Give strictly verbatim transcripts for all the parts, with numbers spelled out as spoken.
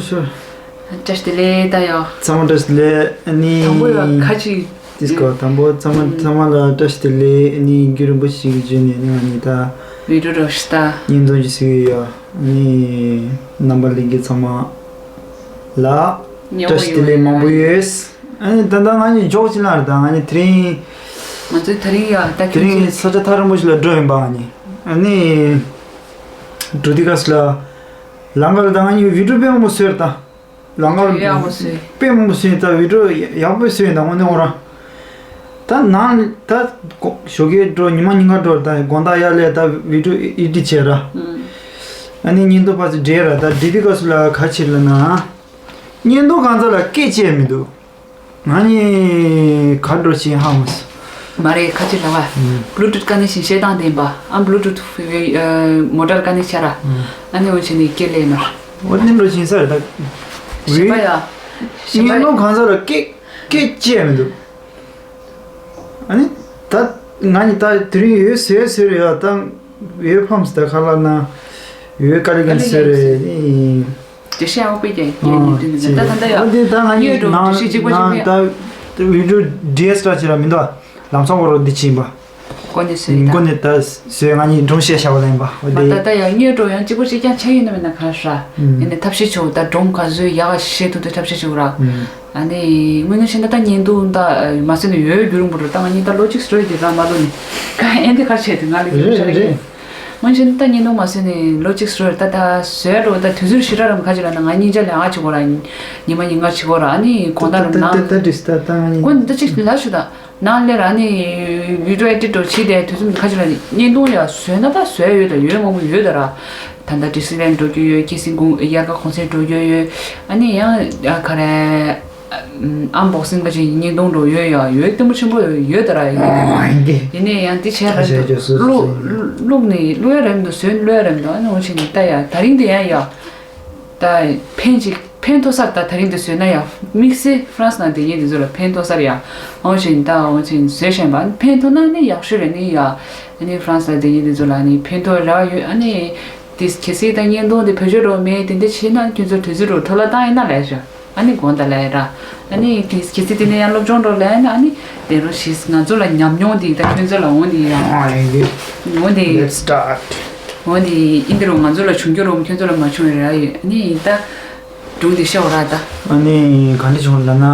བཀྲ་ཤིས་བདེ་ལེགས། ད་ཡོ། ཚང་མ་བཀྲ་ཤིས་བདེ་ལེགས། ཨ་ནི། དང་པོ་ཡོ་ཁ་ཅིག་ཏིས་ཀོ་དང་པོ་ཚང་མ་ཚང་མ་ལ་བཀྲ་ཤིས་བདེ་ལེགས། ཨ་ནི་རྒྱུན་རིང་པོ་ཞིག་གི་རྗེས་ནས་ནི་ང་གཉིས་ད། བི་ཌིའོ་རོ་ཤི་ད། བརྙན་ཐུང་ཞིག་གཟིགས་ཡོད། ཨ་ནི་རྣམ་པ་ལྷན་རྒྱས་ཚང་མ་ལ་བཀྲ་ཤིས་བདེ་ལེགས་མང་པོ་ཡོད། ཨ་ནི་ད་ལྟ་ང་གཉིས་འཇོག་ཅི་ལ་རེད། ད་ང་གཉིས་དེ་རིང་ང་ཚོས་དེ་རིང་ཡ་ད་དེ་རིང་ཁྱོད་ས་ཆ་ཐག་རིང་པོ་ཞིག་ལ་འགྲོ་ཡིན་པ། ང་གཉིས་ཨ་ནི་འགྲོ་དུས་སྐབས་སུ་ལ་ལམ་ཁ་ལ་ད་ང་གཉིས་བི་ཌིའོ་དཔེ་མང་པོ་བཟོས་རེད་ད། ལམ་ཁ་ལ་ཡག་པོ་བཟོས། དཔེ་མང་པོ་བཟོས། ད་བི་ཌིའོ་ཡག་པོ་བཟོས་ཡིན། ད་དངོས་གནས་འོ་ར། ད་ནང་ད་ཞོགས་ཀས་འགྲོ་ཉི་མ་ཉིན་གང་འགྲོ་ད་དགོང་དག་ཡར་སླེབས་ད་བི་ཌིའོ་ཨེ་ཌིཊ་བྱས་ར། ཨ་ནི་བརྙན་ཐུང་ཕར་ཚུར་འདྲེས་ར། ད་འདྲེས་དུས་སྐབས་སུ་ལ་ག་ཕྱིར་ལ་ན། བརྙན་ཐུང་གང་ཚ་ལ་སྐད་ཆ་མི་འདུག་ང་གཉིས་ག་འགྲོ་ཕྱིན་ཧ་མ་སོང་། མ་རེད། ཁ་ཅིག་ལ་བ། ཨུམ། Bluetooth་ཀ་ནེག་ཤན་བཤད་སྟངས་བདེན་པ། ཨ་Bluetooth་མོ་ཊར་ཀ་ནེག་བྱ་ར། ཨུམ། ཨ་ནི་འོ་བྱས་ནས་སྐད་ལས་མར། འོ་ནི་འགྲོ་ཕྱིན་ས་རེད་ད། གཞན་པ་ཡ། གཞན་པ་བརྙན་ཐུང་གང་ཚ་ལ་སྐད་སྐད་ཅི་ཡང་མི་འདུག་ཨ་ནི་ད་ང་གཉིས་ད་དེ་རིང་ཡོད་ཟེར་ཟེར་ཡོད་ད། ཡོད་ཕམ་སི་ད་ཁ་ལ་ན་ཡོད་དཀའ་ལས་ཀན་ཟེར་རེད། དེ་བཤད་ཡག་པོ་སྐད་ཀྱི་ཨོ་ཉན་དུས་ནས་ད་ད་ད་ཡ། འོ་དེ་ད་ང་གཉིས་ཡོད་འགྲོ་ནང་དུ་ཞིག་གཅིག་པ་ཞིག་ནང་ཕེབས། ད་བི་ཌིའོ་ཌི་ཨེས་ཨེལ་ཨར་ཅིག་ར་མི་འདུག་ལམ་སང་བོ་རོ་འདི་ཕྱིན་པ། མགོ་ནས་བཟོས་ཡིན་ད། མགོ་ནས་ད་བཟོས། ང་གཉིས་སྒྲུང་བཤད་བྱ་བ་ལེན་པ་འོ་མ་དེ། ད་ད་ཡ་ཉོས་འགྲོ་ཡང་གཅིག་པ་གཅིག་རྐྱང་ཆགས་ཡོད་ན་མེད་ན་ག་རེ་ར། ཨུམ། ཡིན་ནའི་ཐབས་ཤེས་བྱོས་ད་སྒྲུང་ག་ཚོད་ཡག་ག་བཤད་ཐུབ་དུས་ཐབས་ཤེས་བྱོས་ར། ཨུམ། ཨ་ནི་དངོས་གནས་བཤད་ན་ད་བརྙན་ཐུང་ད་མ་བཟོས་ནས་ཡོད་རྒྱུ་རུང་པོ་ར། ད་ང་གཉིས་ད་ལོ་གཅིག་སྲོལ་གྱི་ར་མ་ལོ་ནི་ཀ་ཨེ་འདི་ག་བྱས་དུས་ང་ལ་རེད་རེད་རེད། ང་བཞིན་ད་བརྙན་ཐུང་མ་བཟོས་ནས་ལོ་གཅིག་སོ་རེད་ད། ད་བཟོས་འགྲོ་ད་དུས་ཚོད་ཞེ་དྲག་རམ་ཁ་ཅིག་ལ་ན་ང་གཉིས་ཆ་ལས་ཨ་ཅིག་གོ་ར། ཉི་མ་ཉིན་གང་ཅིག་གོ་ར། ཨ་ནི་དགོང་དག་རམ་ན། ད་ད་ད་ད་ད་ད་ང་གཉིས་ཀོ་ད་ཅིག་ལ་ཞུ་ད་ནང་ལས་ར། ཨ་ནི་བི་ཌིའོ་ཨེ་ཌིཊ་འགྲོ་བྱེད་དེ་དུས་ཚོད་ཁ་ཅིག་ལ་བརྙན་ཐུང་ཡ་བཟོས་ན་ད་བཟོས་ཡོད་ད། ཡོད་མང་པོ་ཡོད་ད་ར། ད་ད་ཌི་སི་ལན་འགྲོ་རྒྱུ་ཡོད། ཁྱི་སིང་གུང་དབྱར་ཁ་གུང་སེང་འགྲོ་རྒྱུ་ཡོད། ཨ་ནི་ཡང་ཡ་ག་རེ། ཨམ་བོག་སིང་ག་ཅིག་བརྙན་ཐུང་འགྲོ་ཡོད་ཡ། ཡོད་སྟོན་པ་ཆེན་པོ་ཡོད་ད་ར། ཡིན་ནའི་ཡང་འདི་བྱས་ར་ཁ་ཤས་ཀྱི་སུ་སུ་བླུག་སུ་བླུག་ནི་བླུག་ཡ་རེད་མི་འདུག་བཟོས་ནི་བླུག་ཡ་རེད་མི་འདུག་ཨ་ནི་འོ་བྱས་ནི་ད་ཡ་ད་རིང་འདི་ཡང་ཡ་ད་ཕན་ཅིག་ཕན་ཐོགས་ས་རེད། ད་ད་རིང་འདི་བཟོས་ན་ཡ་དམིགས་བསལ་ཧྥ་རན་སི་ནང་བསྡད་མཁན་འདི་ཚོ་ལ་ཕན་ཐོགས་ས་རེད་ཡ། འོ་བྱས་ནི་ད་འོ་བྱས་ནི་བཟོས་བཞིན་པ་ཕན་ཐོགས་ན་ནི་ཡག་ཤོས་རེད་ནི་ཡ། ཨ་ནི་ཧྥ་རན་སི་ལ་བསྡད་མཁན་འདི་ཚོ་ལ་ནི་ཕན་ཐོགས་རག་ཡོད། ཨ་ནི་དེ་གལ་སྲིད་ད་བརྙན་ཐུང་འདི་བེད་སྤྱོད་འགྲོ་མེད་དེ་འདྲ་བྱས་ན་ཁྱོད་ཚོ་དུས་ཚོད་འགྲོ་ཐོ་ལ་བཏང་ཡིན་ན་ལས་ཤོག་ཨ་ནི་དགོངས་དག་ལབ་ཡ་ར། ཨ་ནི་གལ་གལ་སྲིད་དེ་ནས་ཡང་སློབ་སྦྱོང་འགྲོ་ལབ་ཡ་ན་ཨ་ནི་དེ་རུ་ཞིག་ང་ཚོ་ལ་ཉམས་མྱོང་དེ་ད་ཁྱོད་ཚོ་ལ་འོང་དེ་ཡ། ཨ་ཡིན་གྱི། འོང་དེ། Let's start. འོང་དེ་ཡིན་དེ་རུ་ང་ཚོ་ལ་བྱུང་རྒྱུ་རུ་ཁྱོད་ཚོ་ལ་མ་བྱུང་བའི་ར་ཡོད། ཨ་ནི་ད་སྒྲུང་དེ་ཤེས་བ་ར་ད། ཨ་ནི་ག་འདྲ་བྱུང་ལབ་ན།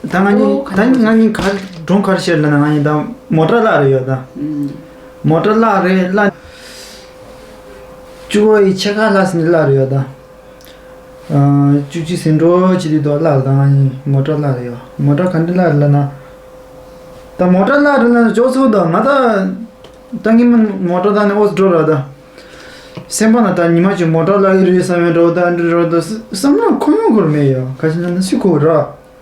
ད་ང་གཉིས་ཨོ་ག་ད་འདྲ་ང་གཉིས་ག་སྒྲུང་ག་རེ་བཤད་ལབ་ན། ང་གཉིས་ད་མོ་ཊ་བརླག་རེ་ཡོད་ད། ཨུམ། མོ་ཊ་བརླག་རེ་བརླག་བཅུ་པ་ཡི་ཕྱེད་ཀ་ལྷག་ཙམ་བརླག་རེ་ཡོད་ད། བཅུ་གཅིག་ཟིན་འགྲོ་བྱེད་དུས་དོ་བརླག་ད་ང་གཉིས་མོ་ཊ་བརླག་རེ་ཡོད། མོ་ཊ་ག་འདྲ་བརླག་རེ་ལབ་ན། ད་མོ་ཊ་བརླག་རེ་ལབ་ན་ཅོག་ཚོད་ད་ང་ད་ད་ངི་མ་མོ་ཊ་ད་ནི་ཨོ་འགྲོ་ར་ད། སེམས་པ་ན་ད་ཉི་མ་གཅིག་མོ་ཊ་བརླག་གི་རེད་བསམ་ཡོད་འགྲོ་ད་འདྲ་འགྲོ་ད་བསམ་ན་ཁོ་ཡོང་གི་ར་མེད་ཡ། ག་ཅི་ན་ན་སུ་ཁོ་ར།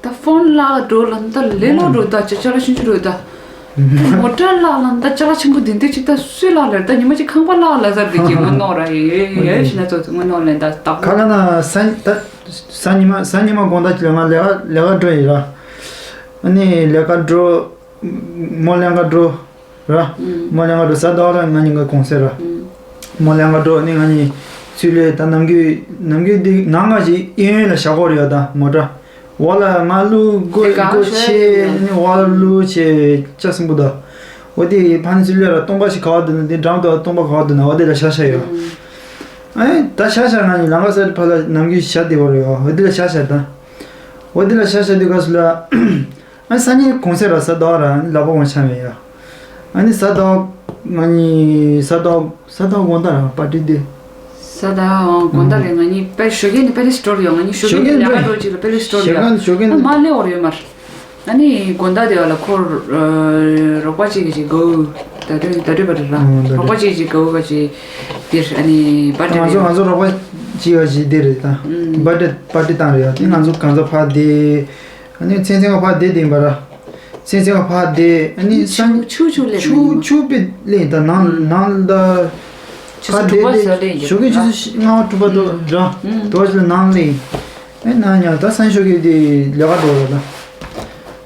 ད་ཕོན་བརླག་འགྲོ་ལ་ད་ལེ་ལོ་འགྲོ་ད་ཅ་ཅ་ལག་ཆུང་ཆུང་འགྲོ་ད། མོ་ཊ་བརླག་ལ་ད་ཅ་ལག་ཆེན་པོ་འདི་འདྲ་ཅིག་ད་སུས་བརླག་ལེར་ད་ཉི་མ་ཅིག་ཁང་པ་བརླག་ལ་ཟེར་འདི་གི་ངོ་གནོང་ར་ཡོད་ཡོད་ཡོད་ཤི་ན་ཚོ་ངོ་གནོང་ལེན་ད་ད་ག་ལ་ན་ས་ད་ས་ཉི་མ་ས་ཉི་མ་དགོང་དག་ཅིག་ལ་ང་ལས་ཀ་ལས་ཀ་འགྲོ་ཡིན་ར། ཨ་ནི་ལས་ཀ་འགྲོ་མོ་ལས་ཀ་འགྲོ། ར། ཨུམ། མོ་ལས་ཀ་འགྲོ་ས་ཟླ་བ་ལ་ང་གཉིས་ཀ་གུང་སེང་ར། ཨུམ། མོ་ལས་ཀ་འགྲོ་ནི་ང་གཉིས་ཚུར་ལས་ད་ནམ་རྒྱུན་ནམ་རྒྱུན་འདི་ནང་ང་ཞིག་གཡས་གཡོན་ལ་བཞག་གོ་རེད་ཡ། ད་མོ་ཊ་འོག་ལ་ང་བླུག་དགོས་དེ་ག་དགོས་ཤོད་ཆེ་ཡ་ནི་འོག་ལ་བླུག་ཆེ་ལྕགས་སྲིན་པོ་ད། འོ་དེ་ཕ་ནི་ཚུར་ལས་ར་སྟོང་པ་ཞིག་ག་བ་འདུག་ན་དེ་འགྲམ་དུ་སྟོང་པ་ག་བ་འདུག་ན་འོ་དེ་ལ་བཞག་བཞག་ཡོད། ཨུམ། ཨེ་ད་བཞག་བཞག་ང་གཉིས་ལམ་ཁ་སར་ཕ་ལ་ནམ་རྒྱུན་བཞག་བསྡད་པ་རེད་ཡ། འོ་དེ་ལ་བཞག་བཞག་ད། འོ་དེ་ལ་བཞག་བཞག་དུས་སྐབས་སུ་ལ། ཨ་ནི་སང་ཉིན་གུང་སེང་ར་ས་ཟླ་བ་ར་ཨ་ནི་ལག་པ་འོང་ཆ་མེད་ཡ། ཨ་ནི་ས་ཟླ་བ་ང་གཉིས་ས་ཟླ་བ་ས་ཟླ་བ་དགོང་དག་ར་པར་ཏི་དེ། ས་ཟླ་བ་དགོང་དག་རེད། ང་གཉིས་པེ་ཞོགས་ཀས་ནས་པེ་ལི་སི་ཊོར་ཡོད། ང་གཉིས་ཞོགས་ཀས་ནས་ཞོགས་ཀས་ལས་ཀ་འགྲོ་ཅིག་ལ་པེ་ལི་སི་ཊོར་ཞོགས་ཡོད། ཀས་ཞོགས་ཀས་ཨ་ནས་མ་སླེབས་བར་ཡོད་མར། ཨ་ནི་དགོང་དག་དེ་བ་ལ་ཁོར་རོགས་པ་གཅིག་གིས་ཅིག་གའུ་ད་དུས་ད་དུས་པར་ཊི་ར། ཨོ་ད་རོགས་པ་དུས་གཅིག་གིས་ཅིག་གའུ་ག་ཅིག་དེར་ཨ་ནི་པར་ཊི་ང་ཚོ་རེད། ང་ཚོ་རོགས་པ་གཅིག་ག་ཅིག་དེ་རེད་ད། ཨུམ། པར་ཊི་པར་ཊི་བཏང་རེད་ཡ། དེ་ང་ཚོ་གང་ཚ་ཕར་བསྡད། ཨ་ནི་ཚན་ཚན་ག་ཕར་བསྡད་དེ་ཡིན་པ་ར། ཚན་ཚན་ག་ཕར་བསྡད་ཨ་ནི་ཆུ་སང་ཆུ་ཆུ་ལེན་ཆུ་ནས་ཆུ་པེ་ལེན་ད་ནང་ཨུམ། ནང་ད་ཆུ་ཕར་ཚོད་དྲུག་པ་བསྡད་ཟ་ལེན་དེ་ཞོགས་ཀས་ཆུ་ཚོད་ལྔ་པ་དྲུག་པ་དུ་ར་ཨུམ། དུ་བ་ཞིག་ལ་ནང་ལེན། ཨེ་ན་ཉ་ད་སང་ཞོགས་ཀས་དེ་ལས་ཀ་འགྲོ་ར་ད།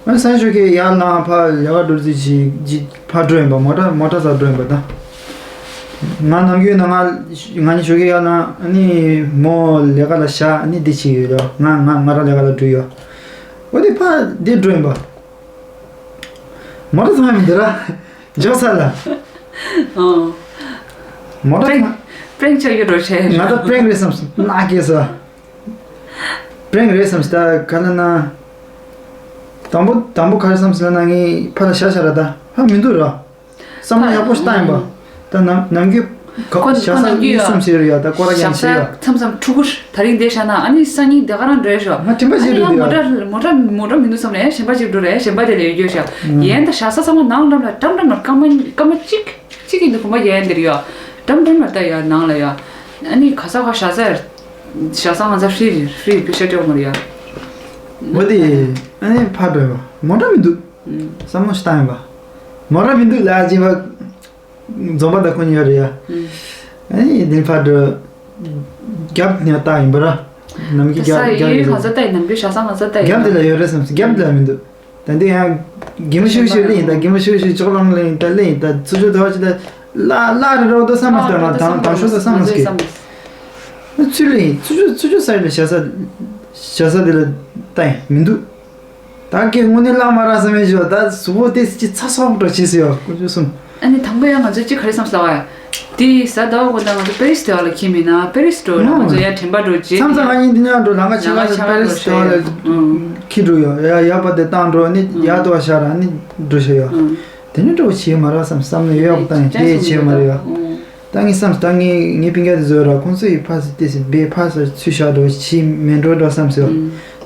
ཨ་སང་ཞོགས་ཀས་ཡར་ལངས་ཕར་ལས་ཀ་འགྲོ་རྩིས་ཅིག་ཅིག་ཕར་འགྲོ་ཡིན་པ། མོ་ཊ་མོ་ཊ་ཟ་འགྲོ་ཡིན་པ་ད། ང་ནམ་རྒྱུན་ན་ང་ང་གཉིས་ཞོགས་ཀས་ཡར་ན་ཨ་ནི་མོ་ལས་ཀ་ལ་བཞག་ཨ་ནི་འདི་བྱེད་ཀྱི་ཡོད་ལ། ང་ང་ང་རང་ལས་ཀ་ལ་འགྲོ་ཡོད། འོ་དེ་ཕ་འདི་འགྲོ་ཡིན་པ། མོ་ཊ་ཚང་མི་འདི་ར་འཇོག་ས་ལ། ཨོ། མོ་ཊ་ཚང་། པྲེང་ཆགས་ཡོད་འགྲོ་བྱས། ང་ད་པྲེང་རེད་བསམ་སོང་ན་སྐྱེས་ས། པྲེང་རེད་བསམ་སོང་ད་ག་ལ་ན། དང་པོ་དང་པོ་ག་རེ་བསམ་སོང་ལ་ན་ངས་ཕ་ལ་ཤ་ཤ་ར་ད་ཧ་མི་འདུག་ར། བསམ་བློ་ཡག་པོ་ཞིག་བཏང་ཡིན་པ། ད་ནམ་ནམ་རྒྱུན་ཁོ་ཁོ་ཞག་ནམ་སང་རྒྱུན་གཉིས་གསུམ་ཡོད་ཟེར་ཡོད་ད་སྐོར་ར་ཞག་ཡང་བྱེད་ཡོད། མཚམས་མཚམས་ཕྲུ་གུ་ད་རིང་འདས་ཤག་ན་ཨ་ནི་སང་ཉིན་དེ་ག་རང་འགྲོ་ཡ་ཤོག་ང་དྲན་པ་ཨ་ནི་ཡང་མོ་ཊ་ཊ་མོ་ཊ་མོ་ཊ་མི་འདུག་བསམ་ནས་གཞན་པ་ཅིག་འགྲོ་རེད། གཞན་པ་དེ་ལ་ཡོད་རྒྱུ་ཤག་ཨང་། ཡན་ད་ཞག་ས་ཚང་མ་ནང་འགྲམ་ལ་འགྲམ་འགྲམ་ལ་སྐར་མ་སྐར་མ་གཅིག་གཅིག་གི་འདུག་གོམ་པ་ཡན་འདིར་ཡོད། འགྲམ་འགྲམ་ལ་ད་ཡ་ནང་ལ་ཡ། ཨ་ནི་ག་ས་ག་ཞག་ས་ཞག་ས་ང་ཚ་ཧྲི་ཧྲི་པི་ཤ་ཏྲེ་མོ་རེད་ཡ། འོ་དེ་ཨ་ནི་ཕར་འགྲོ་ཡ་མོ་ཊ་མི་འདུག་ཨང་། བསམ་བློ་ཞིག་བཏང་ཡིན་པ། མོ་ར་མི་འདུག་ལ་ཅི་བ། འཛོམས་པ་དང་ཁོ་གཉིས་ཡོད་རེད་ཡ། ཨ་ནི་དེ་ཕར་འགྲོ། རྒྱབ་ནས་བལྟ་ཡིན་པ་ར། ནམ་གྱི་ས་རྒྱབ་ཡོད་རྒྱབ་གང་ས་ལྟ་ཡིན་ནམ་རྒྱུ་ཞག་ས་གང་ས་ལྟ་ཡིན་རྒྱབ་དེ་ལ་ཡོད་རེད་བསམ་རྒྱབ་དེ་ལ་མི་འདུག་ད་འདི་ཡང་གི་མོ་ཤུ་ཤུ་ལེ་ཡིན་ད་གི་མོ་ཤུ་ཤུ་ཅོག་ལང་ལེ་ཡིན་ད་ལེ་ཡིན་ད་ཚུར་ཤོག་དོ་ཅི་ད་ལ་ལ་རེ་རོགས་དོ་བསམ་མ་སྟེ་ང་དང་དང་ཤོག་དོ་བསམ་མ་སྐྱེ། ཚུར་ལེ་ཡིན་ཚུར་ཤོག་ཚུར་ཤོག་ས་ཡི་ལ་ཞག་ས་ཞག་ས་དེ་ལ་ལྟ་ཡིན་མི་འདུག་ད་ཀྱེ་དངོས་གནས་བླ་མ་ར་བསམ་མེད་ཞོ་ད་གཟུགས་པོ་དེ་ཅི་ཚ་སོག་འགྲོ་ཆེ་སི་ཡོ་ཀུ་ཅུ་གསུམ། ཨ་ནི་དང་པོ་ཡང་ང་ཚོས་ཅི་ག་རེ་བསམ་སླ་བ་ཡ། དེ་ས་ཟླ་བ་དགོན་ད་ང་ཚོ་པེ་རིས་དེ་བ་ལ་ཁྱིམ་མིན་ན་པེ་རིས་འགྲོ་ན་ང་ཚོ་ཡ་དྲན་པ་འགྲོ་རྗེས། མཚམས་མཚམས་ང་གཉིས་འདི་ནས་འགྲོ་ལང་ཀ་ཆེ་ལ་པེ་རིས་དེ་བ་ལ་ཁྱི་འགྲོ་ཡོ་ཡ་ཡ་པ་དེ་བཏང་འགྲོ་ནི་ཡ་དོ་བ་ཤ་ར་ནི་འགྲོ་ཤ་ཡོ། དེ་ནི་འགྲོ་བྱེད་མ་ར་བསམ་བསམ་ནས་ཡོ་བཏང་དེ་བྱེད་མ་ར་ཡོ། ད་ངས་བསམ་ད་ངས་ངའི་སྤུན་ཀྱག་དེ་བཟོས་ར་ཁོང་ཚོ་ཡི་ཕ་སི་ཏེ་སི་བེ་ཕ་སར་ཚུད་ཤག་འགྲོ་ཕྱི་མེ་འགྲོ་འགྲོ་བསམ་སོ།